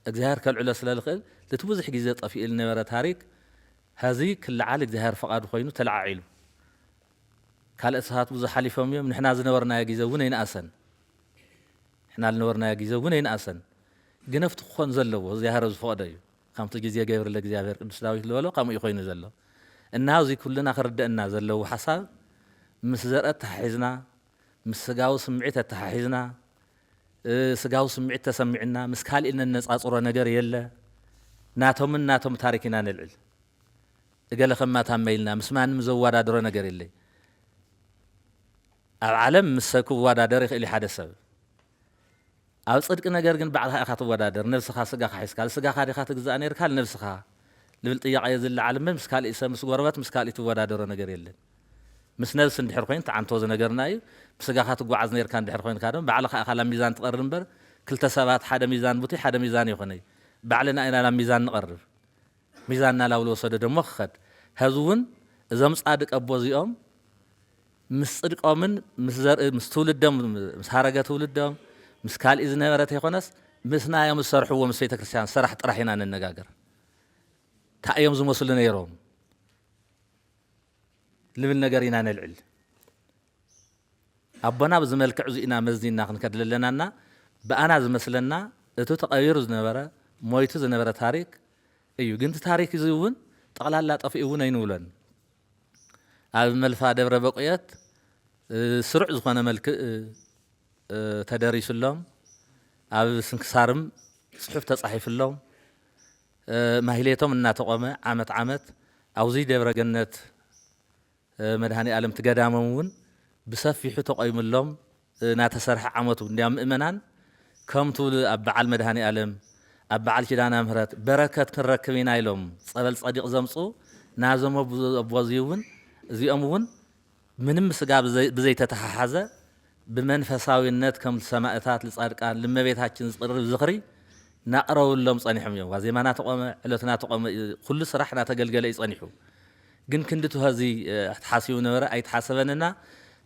እግዚኣብሔር ከልዕሎ ስለ ዝኽእል፣ እቲ ብዙሕ ግዜ ጠፊኡ ዝነበረ ታሪክ ሐዚ ክለዓል እግዚኣብሔር ፈቓዱ ኮይኑ ተለዓዒሉ። ካልኦት ሰባት ብዙሕ ሓሊፎም እዮም። ንሕና ዝነበርናዮ ግዜ እውን ኣይንኣሰን። ንሕና ዝነበርናዮ ግዜ እውን ኣይንኣሰን። ግን ኣብቲ ክኾን ዘለዎ እግዚኣብሔር ዝፈቕዶ እዩ። ከምቲ ግዜ ገብር ለእግዚኣብሔር ቅዱስ ዳዊት ዝበሎ ከምኡ እዩ ኮይኑ ዘሎ። እና እዚ ኩልና ክርደአና ዘለዎ ሓሳብ ምስ ዘርኢ ኣተሓሒዝና፣ ምስ ስጋዊ ስምዒት ኣተሓሒዝና፣ እ፣ ስጋዊ ስምዒት ተሰሚዕና ምስ ካልእ ነነጻጽሮ ነገር የለ። ናቶምን ናቶም ታሪክ ኢና ነልዕል። እገለ ከማታመ ኢልና ምስ ማንም ዘወዳድሮ ነገር የለይ። ኣብ ዓለም ምስ ሰብ ክወዳደር ይኽእል እዩ ሓደ ሰብ። ኣብ ጽድቂ ነገር ግን ባዕልኻ ኢኻ ትወዳደር። ነብስኻ ስጋኻ ሒዝካ፣ ስጋኻ ዲኻ ትግዛእ ነርካ ንነብስኻ ልብል ጥያቄ እየ ዝለዓል እምበር ምስ ካልእ ሰብ፣ ምስ ጎረበት፣ ምስ ካልእ ትወዳደሮ ነገር የለን። ምስ ነብሲ እንድሕር ኮይኑ ተዓንቶ ዝነገርና እዩ። ምስ ስጋኻ ትጓዓዝ ነርካ እንድሕር ኮይንካ ድማ ባዕልኻ ኢኻ ናብ ሚዛን ትቐርብ እምበር ክልተ ሰባት ሓደ ሚዛን ቡቲ ሓደ ሚዛን ይኾነይ። ባዕልና ኢና ናብ ሚዛን ንቐርብ። ሚዛንና ላብ ዝወሰዶ ደሞ ክኸድ። ሐዚ እውን እዞም ጻድቅ ኣቦ እዚኦም ምስ ጽድቆምን ምስ ዘርኢ፣ ምስ ትውልዶም፣ ምስ ሃረገ ትውልዶም፣ ምስ ካልእ ዝነበረ ተይኮነስ ምስ ናዮም ዝሰርሕዎ ምስ ቤተ ክርስቲያን ሰራሕ ጥራሕ ኢና ንነጋገር። እንታይ እዮም ዝመስሉ ነይሮም ልብል ነገር ኢና ነልዕል። ኣቦና ብዚ መልክዕ እዚ ኢና መዚና ክንከድ ለለናና ብኣና ዝመስለና እቲ ተቐቢሩ ዝነበረ ሞይቱ ዝነበረ ታሪክ እዩ። ግን እቲ ታሪክ እዚ እውን ጠቕላላ ጠፊኡ እውን ኣይንብሎን። ኣብ መልፋ ደብረ በቆየት፣ እ፣ ስሩዕ ዝኾነ መልክእ፣ እ፣ እ፣ ተደሪሱሎም፣ ኣብ ስንክሳርም ጽሑፍ ተጻሒፍሎም፣ እ፣ ማህሌቶም እናተቖመ ዓመት ዓመት ኣብዚ ደብረ ገነት፣ እ፣ መድኃኔ ዓለም ትገዳሞም እውን ብሰፊሑ ተቆይምሎም፣ እ፣ እናተሰርሐ ዓመቱ። እንዲያም ምእመናን ከም ትብሉ ኣብ በዓል መድኃኔ ዓለም፣ ኣብ በዓል ኪዳነ ምሕረት በረከት ክንረክብ ኢና ኢሎም ጸበል ጸዲቕ ዘምጹ ናዞም ኣቦ-፣ ኣቦ እዚ እውን፣ እዚኦም እውን ምንም ስጋ ብዘይ-፣ ብዘይተተሓሓዘ ብመንፈሳዊነት ከም ሰማእታት፣ ልጻድቃን፣ ልመቤታችን ዝቕርብ ዝኽሪ እናቕረብሎም ጸኒሖም እዮም። ዋዜማና ተቆመ፣ ዕለትና ተቆመ፣ ኩሉ ስራሕ እናተገልገለ እዩ ጸኒሑ። ግን ክንዲ እቲ ሐዚ፣ እ፣ ተሓሲቡ ነበረ፣ ኣይተሓሰበንና።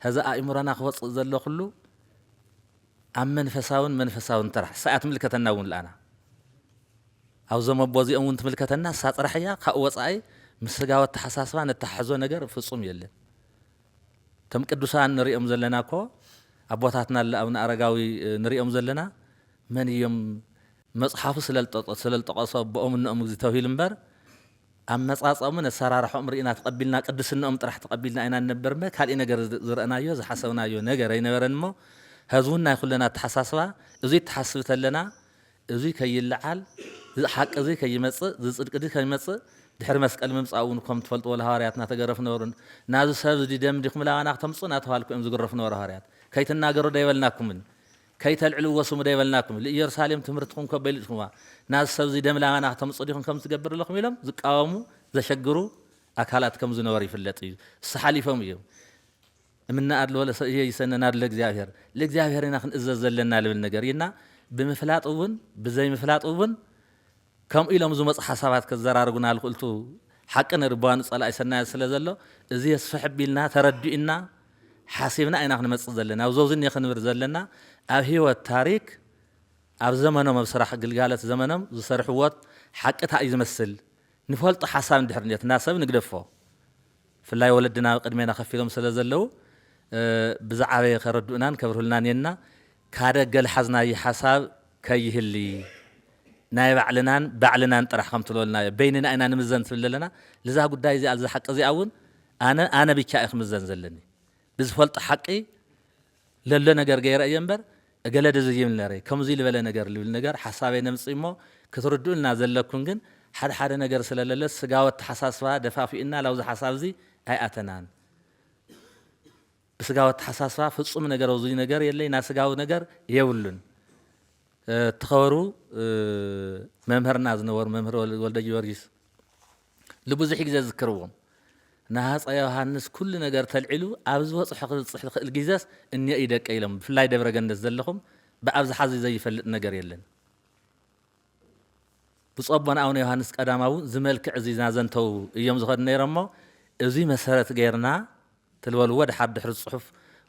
ሐዚ ኣእምሮና ክወጽእ ዘሎ ኩሉ ኣብ መንፈሳውን መንፈሳውን ጥራሕ። ሰኣት ምልከተና እውን ለኣና። ኣብዞም ኣቦ እዚኦም እውን ትምልከተና፣ እሳ ጥራሕ እያ። ካብኡ ወጻኢ ምስ ስጋዊ ኣተሓሳስባ ነተሓሕዞ ነገር ፍጹም የለን። እቶም ቅዱሳን ንሪኦም ዘለና እኮ ኣቦታትና ኣለ ኣቡነ ኣረጋዊ፣ እ፣ ንሪኦም ዘለና መን እዮም? መጽሓፉ ስለ ልጠቀ-፣ ስለ ልጠቐሶ ኣቦኦም እነኦም እዚ ተባሂሉ እምበር፣ ኣመጻጽኦምን ኣሰራርሖም ርኢና ተቐቢልና፣ ቅድስንኦም ጥራሕ ተቐቢልና ኢና ንነበር እምበር፣ ካልእ ነገር ዝ-፣ ዝረእናዮ፣ ዝሓሰብናዮ ነገር ኣይነበረን እሞ፣ ሐዚ እውን ናይ ኩልና ኣተሓሳስባ፣ እዚ ትሓስብ ተለና፣ እዚ ከይለዓል፣ እዚ ሓቂ እዚ ከይመጽእ፣ እዚ ጽድቂ እዚ ከይመጽእ፣ ድሕሪ መስቀል ምምጻእ እውን ከም ትፈልጥዎ ለሃዋርያት እናተገረፉ ነበሩን፣ ናዚ ሰብ እዚ ደም ዲኹም ላባና ክተምጽኡ እናተባህልኩ እዮም ዝግረፉ ነበሩ ሃዋርያት። ከይትናገሩ ዶ ኣይበልናኩምን? ከይተልዕልዎ ስሙ ዶ ኣይበልናኩም? ንኢየሩሳሌም ትምህርትኹም ከበይሉ ኢኹምዋ። ናዚ ሰብ እዚ ደም ላባና ክተምጽኡ ዲኹም ከም ትገብር ኣለኹም ኢሎም ዝቃወሙ፣ ዘሸግሩ ኣካላት ከም ዝነበሩ ይፍለጥ እዩ። እሱ ሓሊፎም እዮም። እምነ አድሎ ለሰ-፣ ኢየይሰነ ናድለ እግዚኣብሔር። ለእግዚኣብሔር ኢና ክንእዘዝ ዘለና ልብል ነገር እና ብምፍላጥ እውን ብዘይምፍላጥ እውን ከምኡ ኢሎም ዝመፁ ሓሳባት ከዘራርጉና ልኽእልቱ ሓቂ ንርባኑ ጸላኢ ሰናያት ስለ ዘሎ እዚ የስፍሕ ቢልና ተረዲእና ሓሲብና ኢና ክንመጽእ ዘለና። ኣብዚ ኣብዚ እኒኦ ክንብል ዘለና ኣብ ህይወት ታሪክ ኣብ ዘመኖም ኣብ ስራሕ ግልጋሎት ዘመኖም ዝሰርሕዎት ሓቂ እንታይ እዩ ዝመስል ንፈልጦ ሓሳብ እንድሕር እንድዮ፣ እና ሰብ ንግደፎ። ብፍላይ ወለድና ኣብ ቅድሜና ከፊሎም ስለ ዘለዉ፣ እ፣ ብዝዓበየ ከረድኡናን ከብርሁልናን እየና። ካደ ገለ ሓዝናዮ ሓሳብ ከይህሊ፣ ናይ ባዕልናን ባዕልናን ጥራሕ ከም ትብለልናዮ፣ በይንና ኢና ንምዘን ትብል ዘለና። ልዛ ጉዳይ እዚኣ፣ ልዛ ሓቂ እዚኣ እውን ኣነ፣ ኣነ ብቻ እየ ክምዘን ዘለኒ። ብዝፈልጦ ሓቂ ለሎ ነገር ገይረ እየ እምበር፣ እገለ ድዝይብል ነረ ከምዚ ዝበለ ነገር ልብል ነገር ሓሳበይ ነምፅእ እሞ ክትርድኡልና ዘለኩም ግን ሓደ ሓደ ነገር ስለለለ ስጋዊ ኣተሓሳስባ ደፋፊኡና ላብዚ ሓሳብ እዚ ኣይኣተናን። ብስጋዊ ኣተሓሳስባ ፍጹም ነገር ኣብዚ ነገር የለይ፣ ናይ ስጋዊ ነገር የብሉን። እተኸበሩ መምህርና ዝነበሩ መምህር ወልደ ጊዮርጊስ ንብዙሕ ግዜ ዝዝክርዎም ንሃፀ ዮሃንስ ኩሉ ነገር ተልዒሉ ኣብ ዝበፅሖ ክብፅሕ ዝኽእል ግዜስ እኒኦ እዩ ደቀ ኢሎም። ብፍላይ ደብረ ገነት ዘለኹም ብኣብዝሓ እዚ ዘይፈልጥ ነገር የለን። ብፁዕ ኣቦና ኣቡነ ዮሃንስ ቀዳማዊ ዝመልክዕ እዚ ናዘንተው እዮም ዝኸዱ ነይሮሞ እዚ መሰረት ገይርና ትልበልዎ ድሓር ድሕሪ ጽሑፍ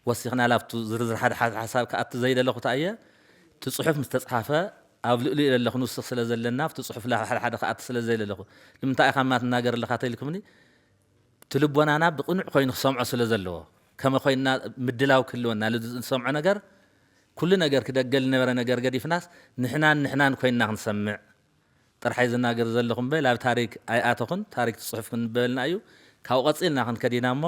ወሲኽና ላብቱ ዝርዝር ሓደ ሓደ ሓሳብ ክኣቱ ዘይደለኹ እየ። እቲ ጽሑፍ ምስ ተጽሓፈ ኣብ ልዕሊኡ ለለ ክንውስኽ ስለ ዘለና ኣብቲ ጽሑፍ ላ ሓደ ሓደ ክኣቱ ስለ ዘይደለኹ ንምንታይ ኢኻ እማ ትናገር ኣለኻ ተኢልኩምኒ እቲ ልቦናና ብቕኑዕ ኮይኑ ክሰምዖ ስለ ዘለዎ ከመ ኮይንና ምድላው ክህልወና ልዝሰምዖ ነገር ኩሉ ነገር ክደገ ዝነበረ ነገር ገዲፍናስ ንሕናን ንሕናን ኮይንና ክንሰምዕ ጥርሓይ ዝናገር ዘለኹ እምበ ላብ ታሪክ ኣይኣተኹን ታሪክ ትፅሑፍ ክንበልና እዩ ካብኡ ቀፂልና ክንከድ ኢና እሞ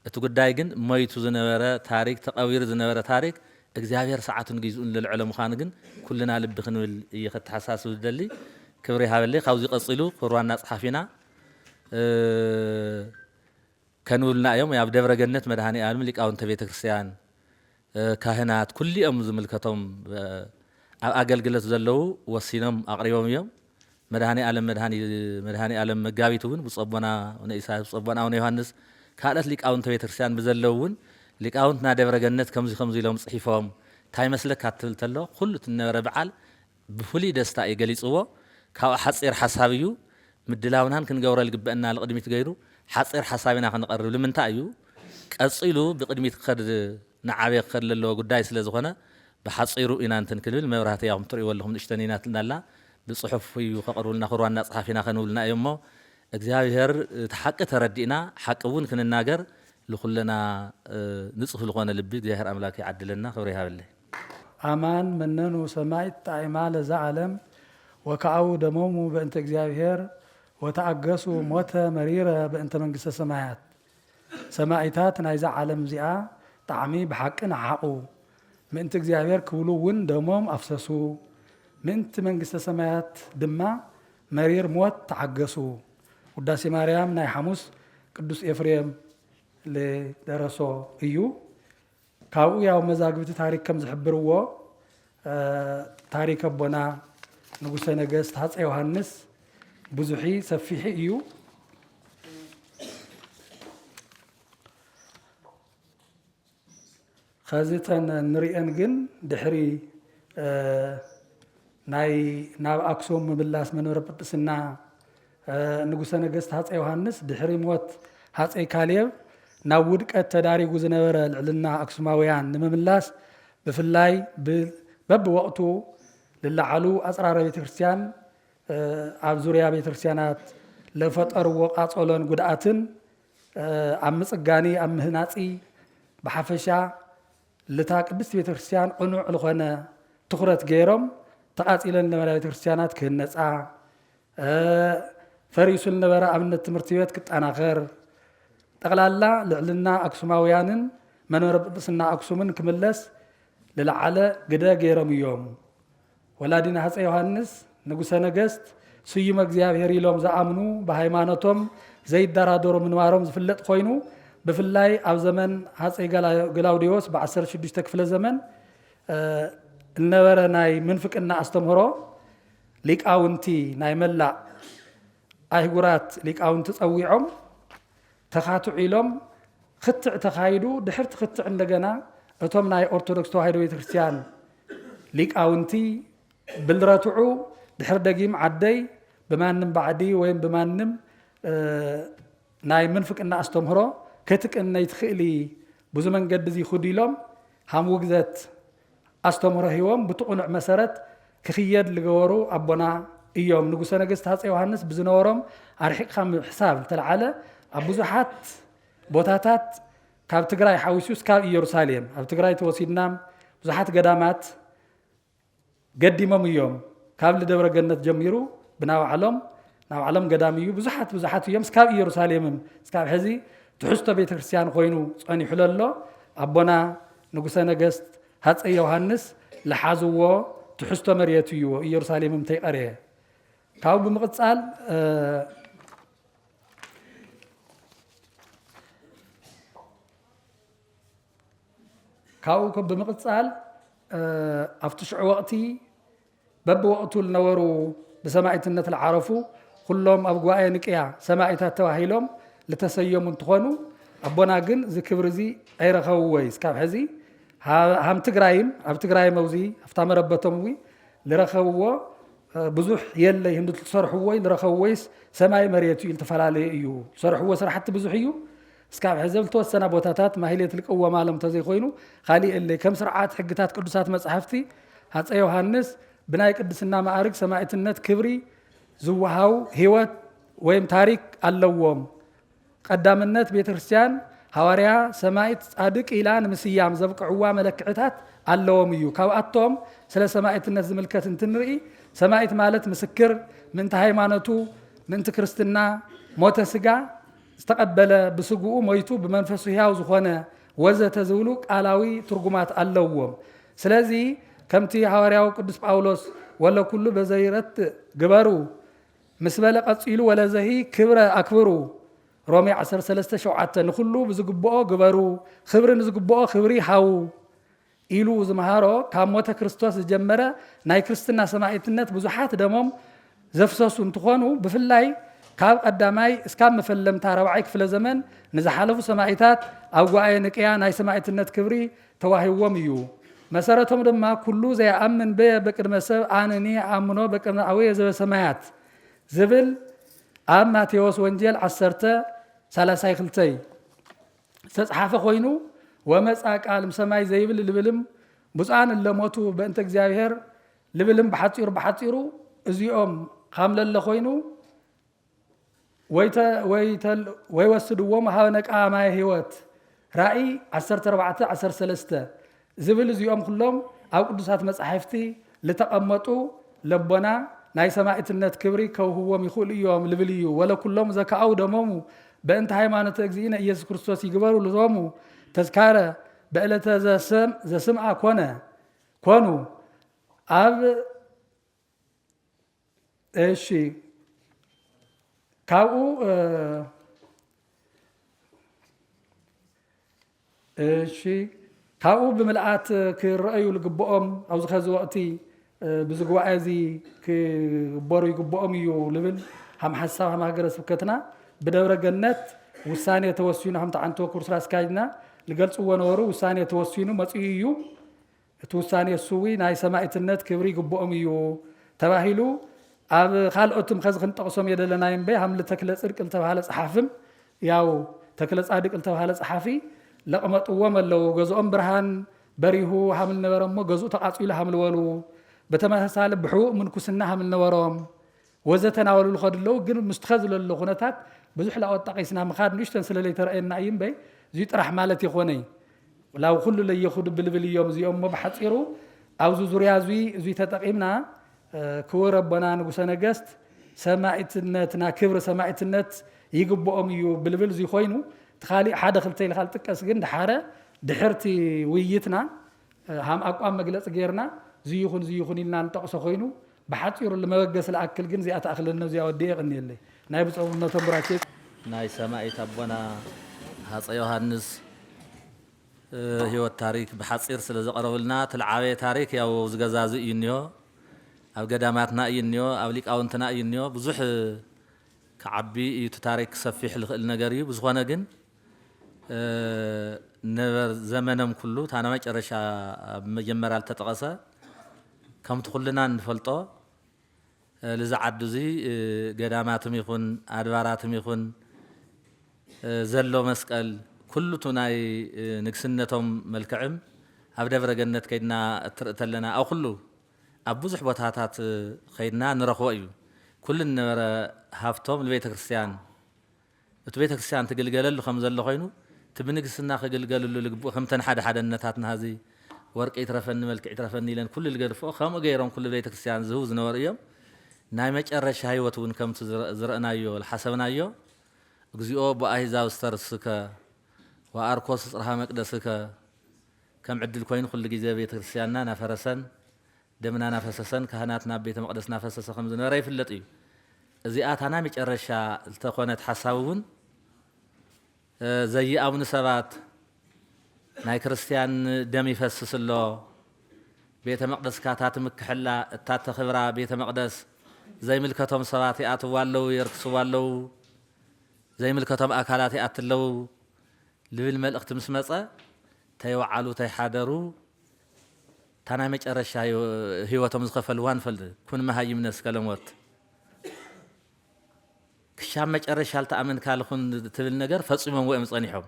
እቲ ጉዳይ ግን ሞይቱ ዝነበረ ታሪክ ተቐቢሩ ዝነበረ ታሪክ እግዚኣብሔር ሰዓቱን ግዝኡን ልልዕሎ ምዃኑ ግን ኩልና ልቢ ክንብል እየ ከተሓሳስብ ዝደሊ ክብሪ ይሃበለይ ካብዚ ቀፂሉ ክብርዋና ፀሓፊና ከንብሉና እዮም ኣብ ደብረ ገነት መድሃኒ ኣለም ሊቃውንተ ቤተ ክርስቲያን ካህናት ኩሊኦም ዝምልከቶም ኣብ ኣገልግሎት ዘለዉ ወሲኖም ኣቕሪቦም እዮም። መድሃኒ ኣለም መድሃኒ ኣለም መጋቢት እውን ብፀቦና ነኢሳያስ ብፀቦና ኣቡነ ዮሃንስ ካልኦት ሊቃውንተ ቤተክርስትያን ብዘለዉ እውን ሊቃውንትና ደብረ ገነት ከምዚ ከምዚ ኢሎም ፅሒፎም እንታይ መስለካ ትብል ተሎ ኩሉ ትነበረ በዓል ብፍሉይ ደስታ እዩ ገሊፅዎ። ካብኡ ሓፂር ሓሳብ እዩ ምድላውናን ክንገብሮ ዝግበአና ልቅድሚት ገይሩ ሓፂር ሓሳብ ኢና ክንቐርብ ንምንታይ እዩ ቀፂሉ ብቅድሚት ክኸድ ንዓበየ ክኸድ ለለዎ ጉዳይ ስለ ዝኾነ ብሓፂሩ ኢና እንትን ክንብል መብራህቲ ያኹም ትርእይዎ ኣለኹም ንእሽተን ኢናትልና ኣላ ብፅሑፍ እዩ ከቕርቡልና ክብሩ ዋና ፀሓፊና ከንብሉና እዮም እሞ እግዚኣብሔር እቲ ሓቂ ተረዲእና ሓቂ እውን ክንናገር ልኩለና ንፁህ ልኾነ ልቢ እግዚኣብሔር ኣምላክ ይዓድለና ክብሪ ይሃበለይ። ኣማን መነኑ ሰማይት ጣዕማ ለዛ ዓለም ወከዓው ደሞሙ በእንተ እግዚኣብሔር ወተኣገሱ ሞተ መሪረ በእንተ መንግስተ ሰማያት። ሰማኢታት ናይዛ ዓለም እዚኣ ጣዕሚ ብሓቂ ነዓቑ፣ ምእንቲ እግዚኣብሔር ክብሉ እውን ደሞም ኣፍሰሱ፣ ምእንቲ መንግስተ ሰማያት ድማ መሪር ሞት ተዓገሱ። ውዳሴ ማርያም ናይ ሓሙስ ቅዱስ ኤፍሬም ልደረሶ እዩ። ካብኡ ያው መዛግብቲ ታሪክ ከም ዝሕብርዎ ታሪክ ኣቦና ንጉሰ ነገስት ሃፀ ዮሃንስ ብዙሒ ሰፊሒ እዩ። ኸዚ ተን ንሪኤን ግን ድሕሪ ናይ ናብ ኣክሱም ምምላስ መንበረ ጵጵስና ንጉሰ ነገስት ሃፀይ ዮሃንስ ድሕሪ ሞት ሃፀይ ካሌብ ናብ ውድቀት ተዳሪጉ ዝነበረ ልዕልና ኣክሱማውያን ንምምላስ ብፍላይ በብወቕቱ ልለዓሉ ኣፅራረ ቤተክርስትያን ኣብ ዙርያ ቤተክርስትያናት ለፈጠርዎ ቃፀሎን ጉድኣትን ኣብ ምፅጋኒ ኣብ ምህናፂ ብሓፈሻ ልታ ቅድስት ቤተክርስትያን ቅኑዕ ልኾነ ትኹረት ገይሮም ተቓፂለን ዝነበራ ቤተክርስትያናት ክህነፃ ፈሪሱ ዝነበረ ኣብነት ትምህርቲ ቤት ክጠናኸር ጠቕላላ ልዕልና ኣክሱማውያንን መንበረ ጵጵስና ኣክሱምን ክምለስ ልለዓለ ግደ ገይሮም እዮም። ወላዲና ሃፀ ዮሃንስ ንጉሰ ነገስት ስዩመ እግዚኣብሔር ኢሎም ዝኣምኑ ብሃይማኖቶም ዘይደራደሩ ምንባሮም ዝፍለጥ ኮይኑ ብፍላይ ኣብ ዘመን ሃፀይ ግላውዲዮስ ብ16 ክፍለ ዘመን እነበረ ናይ ምንፍቅና ኣስተምህሮ ሊቃውንቲ ናይ መላእ ኣህጉራት ሊቃውንቲ ጸዊዖም ተኻትዑ ኢሎም ክትዕ ተኻይዱ ድሕርቲ ክትዕ እንደገና እቶም ናይ ኦርቶዶክስ ተዋህዶ ቤተክርስትያን ሊቃውንቲ ብልረትዑ ድሕሪ ደጊም ዓደይ ብማንም ባዕዲ ወይም ብማንም ናይ ምንፍቅና ኣስተምህሮ ክትቅነይ ትኽእሊ ብዙ መንገዲ እዚ ይኹድ ኢሎም ሃም ውግዘት ኣስተምህሮ ሂቦም ብቲ ቁኑዕ መሰረት ክኽየድ ልገበሩ ኣቦና እዮም። ንጉሰ ነገስት ሃፀ ዮሃንስ ብዝነበሮም ኣርሒቕካ ምሕሳብ ዝተለዓለ ኣብ ብዙሓት ቦታታት ካብ ትግራይ ሓዊሱ እስካብ ኢየሩሳሌም ኣብ ትግራይ ተወሲድና ብዙሓት ገዳማት ገዲሞም እዮም። ካብ ልደብረ ገነት ጀሚሩ ብናባዕሎም ናባዕሎም ገዳም እዩ። ብዙሓት ብዙሓት እዮም። እስካብ ኢየሩሳሌምም እስካብ ሕዚ ትሕዝቶ ቤተክርስትያን ኮይኑ ጸኒሑ ለሎ ኣቦና ንጉሰ ነገስት ሃፀይ ዮሃንስ ዝሓዝዎ ትሕዝቶ መሬት እዩ፣ ኢየሩሳሌም እንተይቐረየ። ካብኡ ብምቕጻል፣ እ፣ ካብኡ ከ-፣ ብምቕጻል፣ እ፣ ኣብቲ ሽዑ ወቕቲ በብወቕቱ ዝነበሩ ብሰማዕትነት ዝዓረፉ ኩሎም ኣብ ጉባኤ ንቅያ ሰማዕታት ተባሂሎም ዝተሰየሙ እንትኾኑ፣ ኣቦና ግን እዚ ክብሪ እዚ ኣይረኸብዎይ። እስካብ ሕዚ ሃ-፣ ሃም ትግራይም፣ ኣብ ትግራይ መውዚ፣ ኣብታ መረበቶም እዊ ዝረኸብዎ፣ እ፣ ብዙሕ የለይ። ህንዲ ትሰርሕዎ ዝረኸብዎይስ ሰማይ መሬት እዩ፣ ዝተፈላለየ እዩ። ዝሰርሕዎ ስራሕቲ ብዙሕ እዩ። እስካብ ሕዚ ኣብ ዝተወሰና ቦታታት ማህሌት ልቅወማሎም እንተዘይኮይኑ፣ ካሊእ የለይ። ከም ስርዓት ሕግታት ቅዱሳት መጻሕፍቲ፣ ሃፀ ዮሃንስ ብናይ ቅድስና ማዕርግ ሰማዕትነት ክብሪ ዝወሃው ህይወት ወይም ታሪክ ኣለዎም። ቀዳምነት ቤተ ክርስቲያን ሃዋርያ፣ ሰማዕት፣ ጻድቅ ኢላ ንምስያም ዘብቅዕዋ መለክዕታት ኣለዎም እዩ። ካብኣቶም ስለ ሰማዕትነት ዝምልከት እንትንርኢ፣ ሰማዕት ማለት ምስክር፣ ምእንቲ ሃይማኖቱ፣ ምእንቲ ክርስትና፣ ሞተ ስጋ ዝተቐበለ፣ ብስግኡ ሞይቱ ብመንፈሱ ሕያው ዝኾነ፣ ወዘተ ዝብሉ ቃላዊ ትርጉማት ኣለዎም። ስለዚ ከምቲ ሃዋርያው ቅዱስ ጳውሎስ "ወለኩሉ በዘይረትእ ግበሩ፣ ምስ በለ ቀጺሉ ወለዘሂ ክብረ ኣክብሩ"፣ ሮሜ ዓሰርተ ሰለስተ ሸውዓተ፣ "ንኹሉ ብዝግብኦ ግበሩ፣ ክብሪ ንዝግብኦ ክብሪ ሃቡ" ኢሉ ዝመሃሮ፣ ካብ ሞተ ክርስቶስ ዝጀመረ ናይ ክርስትና ሰማዕትነት ብዙሓት ደሞም ዘፍሰሱ እንትኾኑ፣ ብፍላይ ካብ ቀዳማይ እስካብ መፈለምታ ራብዓይ ክፍለ ዘመን ንዝሓለፉ ሰማዕታት ኣብ ጉባኤ ንቅያ ናይ ሰማዕትነት ክብሪ ተዋሂዎም እዩ። መሰረቶም ድማ "ኩሉ ዘይኣምን በየ በቅድመ ሰብ ኣነኒ ኣምኖ በቅድመ ኣቡየ ዘበሰማያት" ዝብል ኣብ ማቴዎስ ወንጌል ዓሰርተ ሰላሳይ ክልተይ ዝተጽሓፈ ኮይኑ፣ "ወመጻ ቃል እምሰማይ ዘይብል ልብልም ብፁዓን እለ ሞቱ በእንተ እግዚኣብሔር" ልብልም ብሓጺሩ፣ ብሓጺሩ እዚኦም ከም ለለ ኮይኑ፣ "ወይተ-፣ ወይተል-፣ ወይወስድዎም ሀበ ነቃ ማየ ህይወት" ራእይ ዓሰርተ ኣርባዕተ ዓሰርተ ሰለስተ ዝብል፣ እዚኦም ኩሎም ኣብ ቅዱሳት መጻሕፍቲ ልተቐመጡ ለቦና ናይ ሰማዕትነት ክብሪ ከውህዎም ይኽእሉ እዮም ልብል እዩ። "ወለኩሎም ዘካኣው ደሞሙ በእንተ ሃይማኖተ እግዚእነ ኢየሱስ ክርስቶስ ይግበሩ ለዞሙ ተዝካረ በዕለተ ዘስም-፣ ዘስምዓ ኮነ፣ ኮኑ" ኣብ፣ እሺ፣ ካብኡ፣ እ፣ እሺ፣ ካብኡ ብምልኣት ክረኣዩ ዝግብኦም ኣብዚ ኸዚ ወቕቲ፣ እ፣ ብዚ ጉባኤ እዚ ክግበሩ ይግብኦም እዩ ልብል ሃም ሓሳብ ሃም ሃገረ ስብከትና ብደብረ ገነት ውሳኔ ተወሲኑ፣ ሃምቲ ዓንቶ ክቡር ስራ ኣስኪያጅና ልገልጽዎ ነበሩ። ውሳኔ ተወሲኑ መጺኡ እዩ። እቲ ውሳኔ እሱ እዊ ናይ ሰማዕትነት ክብሪ ይግብኦም እዩ ተባሂሉ። ኣብ ካልኦትም ኸዚ ክንጠቕሶም የደለናይ እምበይ፣ ሃምሊ ተክለ ጽድቅ ልተባህለ ጸሓፍም፣ ያው ተክለ ጻድቅ ልተባህለ ጸሓፊ ለቕመጥዎም ኣለዉ። ገዝኦም ብርሃን በሪሁ ሃምል ነበረ እሞ፣ ገዝኡ ተቓጺሉ ሃምል በሉ። ብተመሳሳሊ ብሕቡእ ምንኩስና ሃምል ነበሮም። ወዘተ እናበሉ ዝኸዱ ኣለዉ። ግን ምስቲ ኸዚ ለሎ ኩነታት ብዙሕ ላወጣቒስና ምኻድ ንእሽተን ስለ ለይተረኣየና እዩ እምበይ፣ እዚዩ ጥራሕ ማለት የኾነይ። ላው ኩሉ ለየኹዱ ብልብል እዮም እዚኦም እሞ፣ ብሓጺሩ ኣብዚ ዙርያ እዙይ፣ እዙይ ተጠቒምና፣ እ፣ ክቡር ኣቦና ንጉሰ ነገስት ሰማዕትነትና፣ ክብሪ ሰማዕትነት ይግብኦም እዩ ብልብል እዙይ ኮይኑ፣ እቲ ካሊእ ሓደ ክልተ ኢልካ ልጥቀስ ግን፣ ድሓረ ድሕርቲ ውይይትና፣ እ፣ ሃም ኣቋም መግለጺ ጌርና፣ እዚ ይኹን፣ እዚ ይኹን ኢልና ንጠቕሶ ኮይኑ፣ ብሓጺሩ ንመበገሲ ልኣክል ግን እዚኣ ትኣኽለኒ፣ እዚኣ ወዲኤ የቐንየለይ። ናይ ብፁዕነቶም ቡራኬ። ናይ ሰማዒት ኣቦና ሃፀ ዮሃንስ፣ እ፣ ህይወት ታሪክ ብሓጺር ስለ ዘቕረቡልና፣ እቲ ልዓበየ ታሪክ ያው ኣብዚ ገዛ እዚ እዩ እኒሆ፣ ኣብ ገዳማትና እዩ እኒሆ፣ ኣብ ሊቃውንትና እዩ እኒሆ። ብዙሕ ክዓቢ እዩ፣ እቲ ታሪክ ክሰፊሕ ዝኽእል ነገር እዩ። ብዝኾነ ግን፣ እ፣ ነበረ ዘመኖም ኩሉ፣ እታ መጨረሻ ኣብ መጀመርያ ዝተጠቐሰ፣ ከምቲ ኩልና እንፈልጦ፣ እ፣ ልዚ ዓዲ እዚ፣ እ፣ ገዳማትም ይኹን ኣድባራትም ይኹን፣ እ፣ ዘሎ መስቀል፣ ኩሉ እቲ ናይ፣ እ፣ ንግስነቶም መልክዕም ኣብ ደብረ ገነት ከይድና እትርኢ ተለና፣ ኣብ ኩሉ፣ ኣብ ብዙሕ ቦታታት፣ እ፣ ከይድና ንረኽቦ እዩ። ኩሉ ነበረ ሃፍቶም ንቤተ ክርስቲያን፣ እቲ ቤተ ክርስቲያን ትግልገለሉ ከም ዘሎ ኮይኑ፣ እቲ ብንግስና ክግልገለሉ ልግብኡ፣ ከምተን ሓደ ሓደ እነታትና ሀዚ ወርቂ ይትረፈኒ፣ መልክዕ ይትረፈኒ ኢለን ኩሉ ዝገድፍኦ፣ ከምኡ ገይሮም ኩሉ ቤተ ክርስቲያን ዝህቡ ዝነበሩ እዮም። ናይ መጨረሻ ህይወት እውን ከምቲ ዝረ-፣ ዝረእናዮ፣ ዝሓሰብናዮ፣ "እግዚኦ በአሕዛብ እስተርእስከ ወአርኮስ ጽርሐ መቅደስከ" ከም ዕድል ኮይኑ ኩሉ ግዜ ቤተ ክርስቲያንና ናፈረሰን ደምና ናፈሰሰን ካህናት ናብ ቤተ መቕደስ ናፈሰሰ ከም ዝነበረ ይፍለጥ እዩ። እዚኣ እታ ናይ መጨረሻ ዝተኾነት ሓሳብ እውን እ፣ ዘይኣምኑ ሰባት ናይ ክርስቲያን ደም ይፈስስ ኣሎ፣ ቤተ መቕደስካ እታ ትምክሐላ እታ ተኽብራ ቤተ መቕደስ ዘይምልከቶም ሰባት ይኣትዋ ኣለዉ፣ የርክስዋ ኣለዉ፣ ዘይምልከቶም ኣካላት ይኣት ኣለዉ ልብል መልእኽቲ ምስ መጸ ተይወዓሉ ተይሓደሩ እታ ናይ መጨረሻ ህይወ- ህይወቶም ዝኸፈልዋ ንፈልጥ ኩን መሃይም ነስከለሞት ክሻብ መጨረሻ ልተኣመንካ ልኹን ትብል ነገር ፈጺሞም እዮም ጸኒሖም።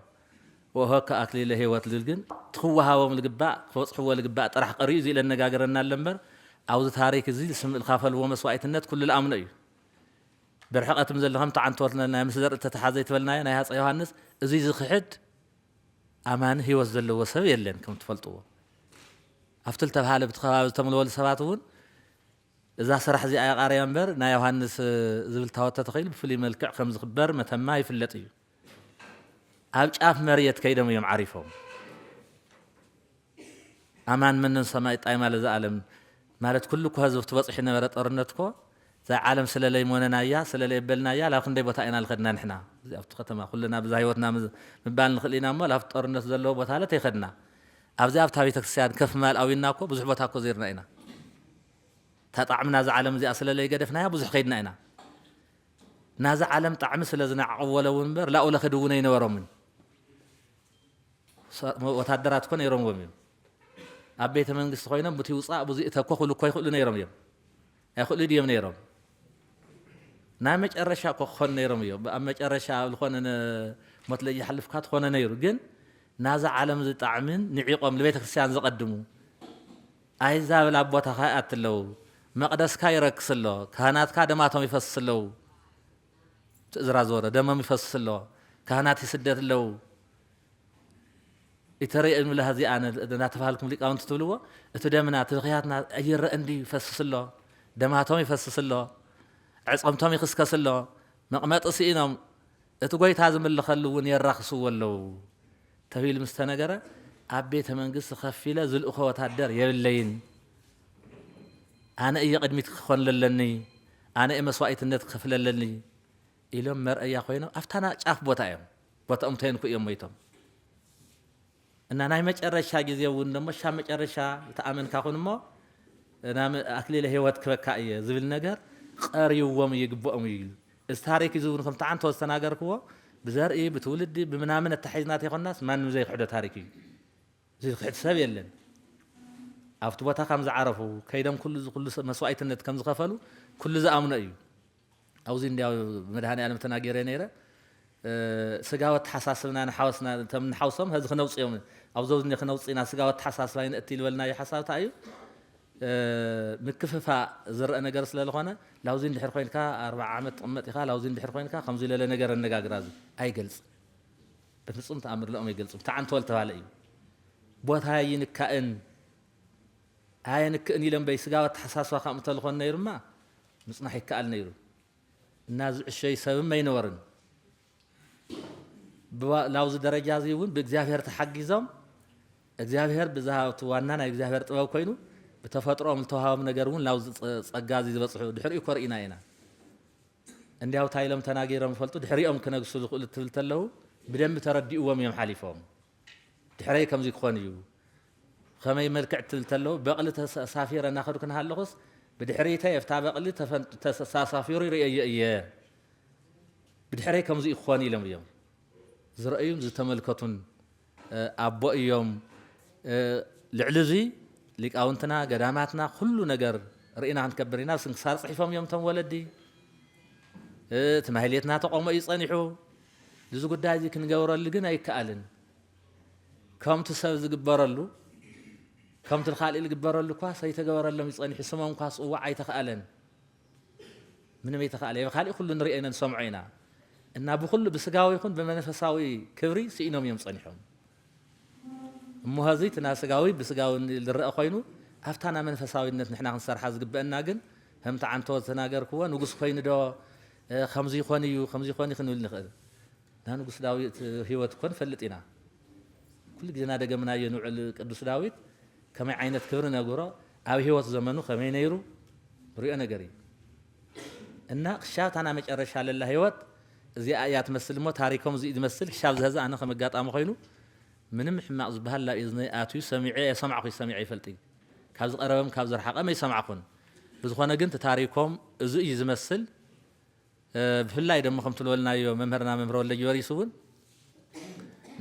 ወሆከ ኣክሊለ ህይወት ልብል ግን ትኽወሃቦም ልግባእ ክበጽሕዎ ልግባእ ጥራሕ ቀሪኡ እዚ ኢለ ነጋገረና ኣሎ እምበር ኣብዚ ታሪክ እዚ ስም ልካፈልዎ መስዋዕትነት ኩሉ ልኣምኖ እዩ። ብርሕቐትም ዘለኸም ተዓንተወትና ናይ ምስ ዘርኢ ተተሓዘ ይትበልናዮ ናይ ሃፀ ዮሃንስ እዚ ዝኽሕድ ኣማኒ ህይወት ዘለዎ ሰብ የለን ከም ትፈልጥዎ። ኣብቲ ልተብሃለ ብቲ ከባቢ ዝተምልወሉ ሰባት እውን እዛ ስራሕ እዚኣ የቓርያ እምበር ናይ ዮሃንስ ዝብል ታወት ተተኺሉ ብፍሉይ መልክዕ ከም ዝኽበር መተማ ይፍለጥ እዩ። ኣብ ጫፍ መርየት ከይዶም እዮም ዓሪፎም። ኣማን መነን ሰማይ ጣይማ ለዘኣለም ማለት ኩሉ እኮ ህዝቢ ትበፅሕ ነበረ ጦርነት እኮ እዛ ዓለም ስለለይ ሞነናያ ስለለይ በልናያ ላብ ክንደይ ቦታ ኢና ልኸድና ንሕና ኣብቲ ከተማ ኩልና ብዛ ህይወትና ምባል ንኽእል ኢና እሞ ላብቲ ጦርነት ዘለዎ ቦታ ለት ይኸድና ኣብዚ ኣብታ ቤተክርስትያን ከፍ ማል ኣዊና እኮ ብዙሕ ቦታ እኮ ዜርና ኢና ተጣዕምና እዛ ዓለም እዚኣ ስለለይ ገደፍናያ ብዙሕ ከይድና ኢና ናዛ ዓለም ጣዕሚ ስለ ዝነዓቕዎ ለውን እምበር ላኡ ለኽድውነ ይነበሮምን ወታደራት እኮ ነይሮምዎም እዮም ኣብ ቤተ መንግስቲ ኮይኖም ብቲ ውፃእ ብዙ እተኮ ክሉ እኮ ይኽእሉ ነይሮም እዮም ኣይኽእሉ ድዮም ነይሮም ናይ መጨረሻ እኮ ክኾኑ ነይሮም እዮም ኣብ መጨረሻ ዝኾነ ሞት ለይሓልፍካ ትኾነ ነይሩ ግን ናዛ ዓለም ዝጣዕምን ንዒቆም ንቤተ ክርስቲያን ዘቐድሙ ኣይዛብል ኣቦታኻ ይኣት ኣለዉ መቕደስካ ይረክስ ኣሎ ካህናትካ ደማቶም ይፈስስ ኣለዉ ትእዝራ ዝበረ ደሞም ይፈስስ ኣሎ ካህናት ይስደት ኣለዉ ኢተረየ እምልሃ እዚኣ እናተባሃልኩም ሊቃውንቲ ትብልዎ እቲ ደምና እቲ ብኽያትና ኣይረእን ድዩ ይፈስስ ኣሎ ደማቶም ይፈስስ ኣሎ ዕፀምቶም ይኽስከስ ኣሎ መቕመጢ ስኢኖም እቲ ጎይታ ዝምልኸሉ እውን የራኽስዎ ኣለዉ ተቢሉ ምስ ተነገረ ኣብ ቤተ መንግስቲ ከፊለ ዝልእኾ ወታደር የብለይን ኣነ እየ ቅድሚት ክኾን ለለኒ ኣነ እየ መስዋእትነት ክኸፍለ ኣለኒ ኢሎም መርአያ ኮይኖም ኣብታ ጫፍ ቦታ እዮም ቦታኦም ተየንኩ እዮም ሞይቶም እና ናይ መጨረሻ ግዜ እውን ደሞ ሻብ መጨረሻ ዝተኣመንካ ኩን እሞ ናብ ኣክሊለ ህይወት ክበካ እየ ዝብል ነገር ቀርይዎም ይግብኦም እዩ እዚ ታሪክ እዚ እውን ከምቲ ዓንቶ ዝተናገርክዎ ብዘርኢ ብትውልዲ ብምናምን ኣተሓሒዝና ተይኮናስ ማንም ዘይክሕዶ ታሪክ እዩ እዚ ክሕድ ሰብ የለን ኣብቲ ቦታ ከም ዝዓረፉ ከይዶም ኩሉ ኩሉ መስዋዕትነት ከም ዝኸፈሉ ኩሉ ዝኣምኖ እዩ ኣብዚ እንዲያው መድሃኒ ዓለም ተናገረ ነይረ ስጋዊ ኣተሓሳስብና ንሓወስና ንሓውሶም ዚ ክነውፅኦም ኣብዚ ዚ ክነውፅና ስጋዊ ኣተሓሳስባ ይንእቲ ዝበልናዮ ሓሳብታ እዩ ምክፍፋ ዝረአ ነገር ስለ ዝኾነ ላውዚ እንድሕር ኮይንካ ኣርባዓ ዓመት ትቕመጥ ኢኻ ላውዚ እንድሕር ኮይንካ ከምዚ ለለ ነገር ኣነጋግራ እዚ ኣይገልፅ በፍፁም ተኣምር ለኦም ኣይገልፅም ተዓንተወል ተባለ እዩ ቦታ ይንካእን ኣየንክእን ኢለ እምበይ ስጋዊ ኣተሓሳስባ ካብ እንተልኾን ነይሩማ ምፅናሕ ይከኣል ነይሩ እና ዝዕሸይ ሰብም ኣይነበርን ላውዚ ደረጃ እዚ እውን ብእግዚኣብሔር ተሓጊዞም እግዚኣብሔር ብዛሃብቲ ዋና ናይ እግዚኣብሔር ጥበብ ኮይኑ ብተፈጥሮኦም ዝተዋሃቦም ነገር እውን ላውዚ ፀጋ እዚ ዝበፅሑ ድሕሪኡ ኮርኢና ኢና እንዲያው ታይሎም ተናጊሮም ይፈልጡ ድሕሪኦም ክነግሱ ዝኽእሉ ትብል ተለዉ ብደንቢ ተረዲእዎም እዮም ሓሊፎም ድሕረይ ከምዚ ክኾን እዩ ከመይ መልክዕ ትብል ተለዉ በቕሊ ተሳፊረ እናኸዱ ክንሃለኹስ ብድሕሪተይ ኣብታ በቕሊ ተሳፊሩ ይርእየዮ እየ ብድሕረይ ከምዚ ክኾን ኢሎም እዮም ዝረእዩን ዝተመልከቱን ኣቦ እዮም ልዕሊ እዚ ሊቃውንትና ገዳማትና ኩሉ ነገር ርኢና ክንከብር ኢና ስንክሳር ፅሒፎም እዮም ቶም ወለዲ እቲ ማህሌትና ተቆሞ እዩ ፀኒሑ እዚ ጉዳይ እዚ ክንገብረሉ ግን ኣይከኣልን ከምቲ ሰብ ዝግበረሉ ከምቲ ካልእ ዝግበረሉ እኳ ሰይተገበረሎም ይፀኒሑ ስሞም እኳ ስውዕ ኣይተኸኣለን ምንም ኣይተኸኣለ የብ ካልእ ኩሉ ንሪኦ ኢና ንሰምዖ ኢና እና ብኩሉ ብስጋዊ ይኹን ብመንፈሳዊ ክብሪ ስኢኖም እዮም ፀኒሖም እሞ ሀዚ እቲ ና ስጋዊ ብስጋዊ ዝረአ ኮይኑ ኣብታ ና መንፈሳዊነት ንሕና ክንሰርሓ ዝግበአና ግን ከምቲ ዓንቶ ዝተናገርክዎ ንጉስ ኮይኑ ዶ ከምዚ ይኾን እዩ ከምዚ ይኾን እዩ ክንብል ንኽእል ና ንጉስ ዳዊት ህይወት እኮ ንፈልጥ ኢና ኩሉ ግዜ እናደገምናዮ ንውዕል። ቅዱስ ዳዊት ከመይ ዓይነት ክብሪ ነግሮ፣ ኣብ ህይወት ዘመኑ ከመይ ነይሩ ንሪኦ ነገር እዩ። እና ክሻብ እታ ናይ መጨረሻ ለላ ህይወት እዚኣ እያ ትመስል እሞ፣ ታሪኮም እዚኡ ዝመስል ክሻብ ዝህዚ ኣነ ከም ኣጋጣሚ ኮይኑ ምንም ሕማቕ ዝበሃል ናብ እዝነይ ኣትዩ ሰሚዐ የሰማዕኹ፣ ሰሚዐ ይፈልጥ እዩ። ካብ ዝቐረበም ካብ ዝረሓቐም ኣይሰማዕኩን። ብዝኾነ ግን እቲ ታሪኮም እዚ እዩ ዝመስል። ብፍላይ ደሞ ከም ትልበልናዮ መምህርና መምህር ወልደ ጊዮርጊስ እውን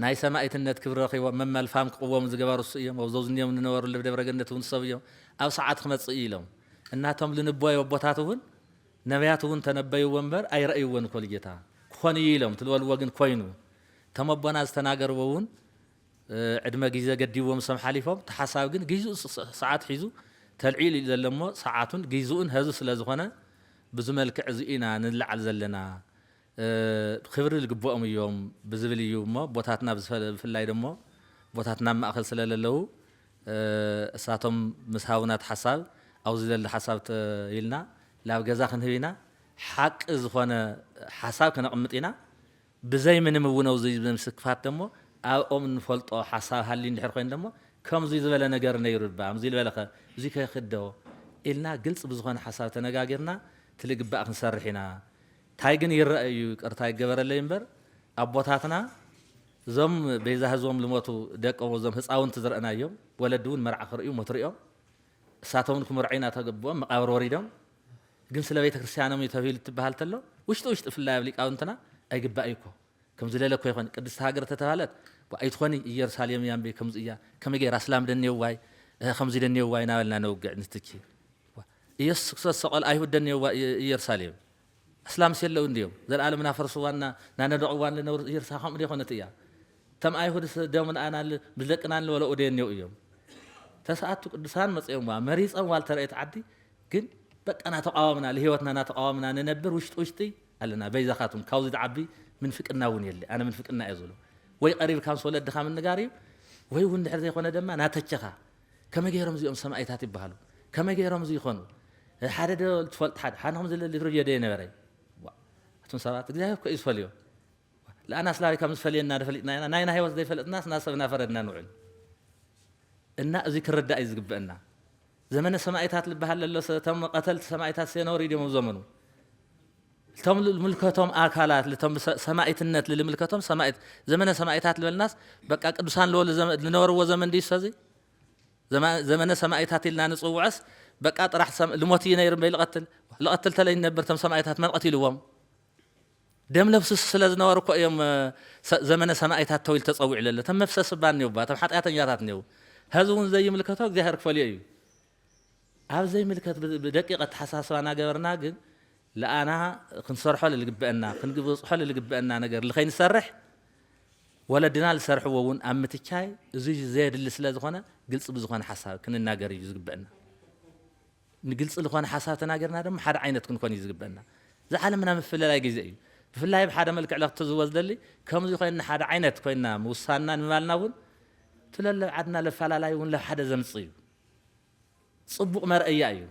ናይ ሰማእትነት ክብሪ ረኺቦም መመልፋም ክቕወሙ ዝገበሩ እሱ እዮም። ኣብዞ ዝንዮም ንነበሩ ደብረ ገነት እውን ሰብ እዮም። ኣብ ሰዓት ክመጽእ እዩ ኢሎም እናቶም ልንቦይ ኣቦታት እውን ነቢያት እውን ተነበይዎ እምበር ኣይረእይዎን እኮ ልጌታ። ክኾን እዩ ኢሎም ትልበልዎ ግን ኮይኑ። እቶም ኣቦና ዝተናገርዎ እውን ዕድመ ግዜ ገዲብዎም ሰም ሓሊፎም፣ እቲ ሓሳብ ግን ግዜኡ ሰዓት ሒዙ ተልዒሉ እዩ ዘሎ እሞ፣ ሰዓቱን ግዜኡን ሀዚ ስለ ዝኾነ ብዙ መልክዕ እዚ ኢና ንለዓል ዘለና። ክብሪ ዝግብኦም እዮም ብዝብል እዩ እሞ፣ ኣቦታትና ብዝፈ-፣ ብፍላይ ደሞ ኣቦታትና ኣብ ማእኸል ስለ ለለዉ፣ እሳቶም ምስ ሃቡና እቲ ሓሳብ፣ ኣብዚ ዘሎ ሓሳብ ተ-፣ ኢልና ላብ ገዛ ክንህብ ኢና። ሓቂ ዝኾነ ሓሳብ ከነቕምጥ ኢና። ብዘይ ምንም እውን ኣብዚ ምስክፋት ደሞ ኣብኦም ንፈልጦ ሓሳብ ሃልዩ እንድሕር ኮይኑ ደሞ ከምዚ ዝበለ ነገር ነይሩ እባ፣ ከምዚ ዝበለ ከ፣ እዚ ከ ይኽዶ ኢልና ግልፂ ብዝኾነ ሓሳብ ተነጋጊርና እቲ ልግባእ ክንሰርሕ ኢና። እንታይ ግን ይረአ እዩ፣ ይቅርታ ይገበረለይ እምበር ኣቦታትና እዞም ቤዛ ህዝቦም ልሞቱ ደቆም፣ እዞም ህፃውንቲ ዝረእናዮም፣ ወለዲ እውን መርዓ ክርእዩ ሞት ሪኦም፣ እሳቶም ክምርዑ ኢና ተገብኦም መቃብር ወሪዶም፣ ግን ስለ ቤተ ክርስቲያኖም እዩ ተባሂሉ ትበሃል ተሎ፣ ውሽጢ ውሽጢ ፍላይ ኣብ ሊቃውንትና ኣይግባእ እዩ እኮ። ከም ዝለለ እኮ ይኾን። ቅድስቲ ሃገር ተተባህለት፣ ዋ፣ ኣይትኾኒ፣ ኢየሩሳሌም እያ እምበይ ከምዚ እያ፣ ከመይ ገይራ ኣስላም ደኔዋይ፣ እ፣ ከምዚ ደኔዋይ እናበልና ነውግዕ ንትኪ። ዋ፣ ኢየሱስ ክርስቶስ ሰቐል ኣይሁድ ደኔዋ ኢ-፣ ኢየሩሳሌም። ኣስላምስ የለው እንድዮም። ዘለኣለም ናፈርሱዋና ናነደቑዋን ልነብሩ ኢየሩሳ ከምኡ ደይኮነት እያ። እቶም ኣይሁድስ ደምና ል-፣ ምስ ደቅና ንበለኡ ደየኔው እዮም። ተስዓቱ ቅዱሳን መጺኦምዋ፣ መሪጸምዋ ልተረእየት ዓዲ፣ ግን በቃ ናተቃወምና፣ ልህይወትና ናተቃወምና ንነብር ውሽጢ ውሽጢ ኣለና። በይዛኻትም ካብዚ ዝዓቢ ምንፍቅና እውን የለ። ኣነ ምንፍቅና እየ ዝብሎ። ወይ ቀሪብካ ምስ ወለድኻ ምንጋር እዩ፣ ወይ እውን ድሕር ዘይኮነ ድማ ናተቸኻ። ከመይ ገይሮም እዚኦም ሰማእታት ይበሃሉ? ከመይ ገይሮም እዚ ይኾኑ? ሓደ ዶ ትፈልጥ ሓደ፣ ሓንኹም ዝለ ልትርዮ ደየ ነበረ። ዋ፣ ኣቱም ሰባት፣ እግዚኣብሔር እኮ እዩ ዝፈልዮ። ለኣና ስላሪ ከም ዝፈልየና ዶ ፈሊጥና ኢና? ናይና ህይወት ዘይፈለጥናስ ናብ ሰብ እናፈረድና ንውዕል። እና እዚ ክርዳእ እዩ ዝግበአና። ዘመነ ሰማእታት ልበሃል ለሎ ሰ-፣ እቶም ቀተልቲ ሰማእታት ሰ ነውሪ ድዮም ኣብ ዘመኑ? እቶም ልምልከቶም ኣካላት፣ ልቶም ሰ-፣ ሰማእትነት ልልምልከቶም ሰማእት-፣ ዘመነ ሰማእታት ልበልናስ በቃ ቅዱሳን ልበሉ ዘመ-፣ ልነበርዎ ዘመን ድዩ ሰዚ? ዘማ-፣ ዘመነ ሰማእታት ኢልና ንጽውዐስ በቃ ጥራሕ ሰም-፣ ልሞት እዩ ነይሩ እምበይ ልቐትል? ልቐትል ተለይ ነበር እቶም ሰማእታት መን ቀቲልዎም? ደም ለብሱ ስለ ዝነበሩ እኮ እዮም፣ እ፣ ሰ-፣ ዘመነ ሰማእታት ተባሂሉ ተጸዊዑ ለሎ። እቶም መፍሰስ እባ እኒአው እባ፣ እቶም ሓጢኣተኛታት እኒአው። ሀዚ እውን ዘይምልከቶ እግዚኣብሔር ክፈልዮ እዩ። ኣብ ዘይምልከት ብ-፣ ብደቂቕ ኣተሓሳስባ እናገበርና ግን ለኣና ክንሰርሖ ልልግበአና፣ ክንግብፅሖ ልልግበአና ነገር ልኸይንሰርሕ ወለድና ልሰርሕዎ እውን ኣብ ምትቻይ እዚ ዘየድሊ ስለ ዝኾነ ግልፂ ብዝኾነ ሓሳብ ክንናገር እዩ ዝግበአና። ንግልፂ ዝኾነ ሓሳብ ተናገርና ድማ ሓደ ዓይነት ክንኮን እዩ ዝግበአና። እዚ ዓለምና ምፍልላይ ግዜ እዩ። ብፍላይ ብሓደ መልክዕ ለክትዝዎ ዝደሊ ከምዚ ኮይንና ሓደ ዓይነት ኮይንና ምውሳንና ንምባልና እውን እቲ ለለብ ዓድና ለፋላላይ እውን ለብ ሓደ ዘምፅእ እዩ። ጽቡቕ መርኣያ እዩ።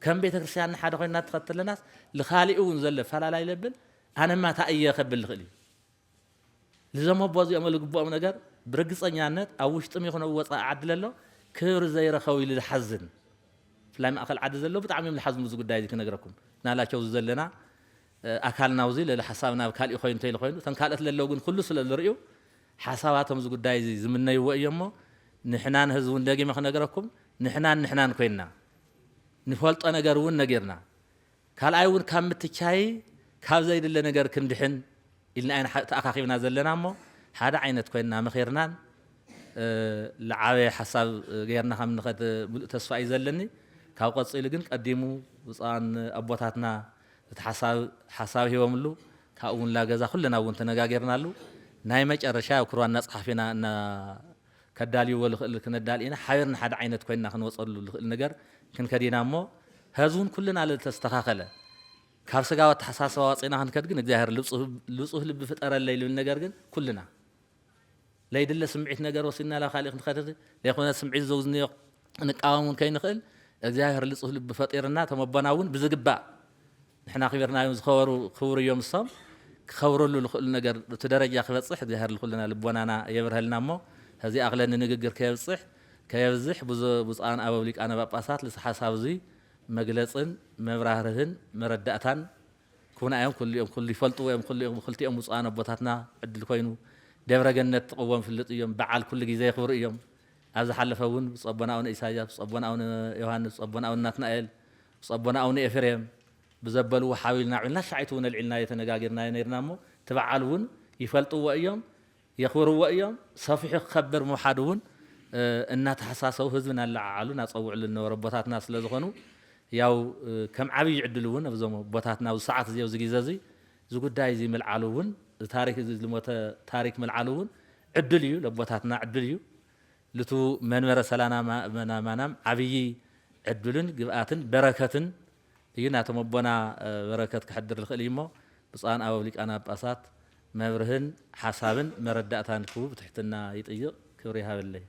ከም ቤተ ክርስቲያን ንሓደ ኮይንና ትኸተለናስ ልኻሊኡ እውን ዘሎ ፈላላይ ለብል ኣነማ እንታይ እየ ከብል ልኽእል እዩ። ልዞም ኣቦ እዚኦም ልግብኦም ነገር ብርግጸኛነት ኣብ ውሽጥም ይኹን ኣብ ወጻኢ ዓዲ ለሎ ክብሪ ዘይረኸቡ ኢሉ ዝሓዝን። ብፍላይ ማእከል ዓዲ ዘለዉ ብጣዕሚ እዮም ዝሓዝኑ። እዚ ጉዳይ እዚ ክነግረኩም ናላቸው ዘለና ኣካልና ውዚ ለለ ሓሳብ ናብ ካሊእ ኮይኑ ተይሉ ኮይኑ እተን ካልኦት ለለው ግን ኩሉ ስለ ዝርእዩ ሓሳባቶም እዚ ጉዳይ እዚ ዝምነይዎ እዮም እሞ ንሕናን ህዝቡን ደጊመ ክነግረኩም ንሕናን ንሕናን ኮይንና ንፈልጦ ነገር እውን ነጊርና ካልኣይ እውን ካብ ምትቻይ ካብ ዘይድለ ነገር ክንድሕን ኢልና ኢና ተኣኻኺብና ዘለና እሞ ሓደ ዓይነት ኮይንና መኺርናን ልዓበየ ሓሳብ ጌርና ከም ንኸድ ምሉእ ተስፋ እዩ ዘለኒ። ካብ ቀፂሉ ግን ቀዲሙ ብፁዓን ኣቦታትና እቲ ሓሳብ ሓሳብ ሂቦምሉ ካብኡ እውን ላገዛ ኩልና እውን ተነጋጊርናሉ ናይ መጨረሻ ኣብ ክርዋና ፀሓፊና እና ከዳልይዎ ልኽእል ክነዳል ኢና ሓቢርና ሓደ ዓይነት ኮይንና ክንወፀሉ ልኽእል ነገር ክንከድ ኢና እሞ ሀዚ እውን ኩልና ልተስተኻኸለ ካብ ስጋዊ ኣተሓሳስባ ዋፂና ክንከድ ግን እግዚኣብሔር ልፁህ ልቢ ፍጠረለይ ልብል ነገር ግን ኩልና ለይድለ ስምዒት ነገር ወሲድና ላብ ካሊእ ክንኸድ ዘይኮነ ስምዒት ዘውዝንዮ ክንቃወም እውን ከይንኽእል እግዚኣብሔር ልፁህ ልቢ ፈጢርና ተመቦና እውን ብዝግባእ ንሕና ክቢርናዮም ዝኸበሩ ክብሩ እዮም እሶም ክኸብረሉ ዝኽእሉ ነገር እቲ ደረጃ ክበፅሕ እግዚኣብሔር ልኩልና ልቦናና የብርሀልና እሞ ከዚ ኣኽለ ንንግግር ከየብጽሕ ከየብዝሕ ብፁዓን ኣበው ሊቃነ ጳጳሳት ልስ ሓሳብ እዙይ መግለጽን መብራህርህን መረዳእታን ክቡና እዮም። ኩልኦም ኩሉ ይፈልጥዎ እዮም። ኩልኦም ክልቲኦም ብፁዓን ኣቦታትና ዕድል ኮይኑ ደብረ ገነት ጥቕዎም ፍልጥ እዮም። በዓል ኩሉ ግዜ የኽብሩ እዮም። ኣብ ዝሓለፈ እውን ብፁዕ ኣቦና ኣቡነ ኢሳያስ፣ ብፁዕ ኣቦና ኣቡነ ዮሃንስ፣ ብፁዕ ኣቦና ኣቡነ ናትናኤል፣ ብፁዕ ኣቦና ኣቡነ ኤፍሬም ብዘበልዎ ሓዊልና ዕልና ሻዒት እውን ኣልዒልና የተነጋጊርና ነርና እሞ እቲ በዓል እውን ይፈልጥዎ እዮም። የኽብርዎ እዮም። ሰፊሑ ክኸብር ምውሓዱ እውን እናተሓሳሰቡ ህዝቢ እናለዓዓሉ እናፀውዕሉ ዝነበሩ ኣቦታትና ስለ ዝኾኑ ያው ከም ዓብዪ ዕድል እውን ኣብዞም ኣቦታትና ኣብዚ ሰዓት እዚ ኣብዚ ግዜ እዚ እዚ ጉዳይ እዚ ምልዓሉ እውን እዚ ታሪክ እዚ ዝሞተ ታሪክ ምልዓሉ እውን ዕድል እዩ፣ ለቦታትና ዕድል እዩ። ልቱ መንበረ ሰላና ማናም ዓብዪ ዕድልን ግብኣትን በረከትን እዩ። ናቶም ኣቦና በረከት ክሕድር ዝኽእል እዩ እሞ ብፁዓን ኣበው ሊቃነ ጳጳሳት መብርህን ሓሳብን መረዳእታን ክቡ ብትሕትና ይጥይቕ። ክብሪ ይሃበለይ።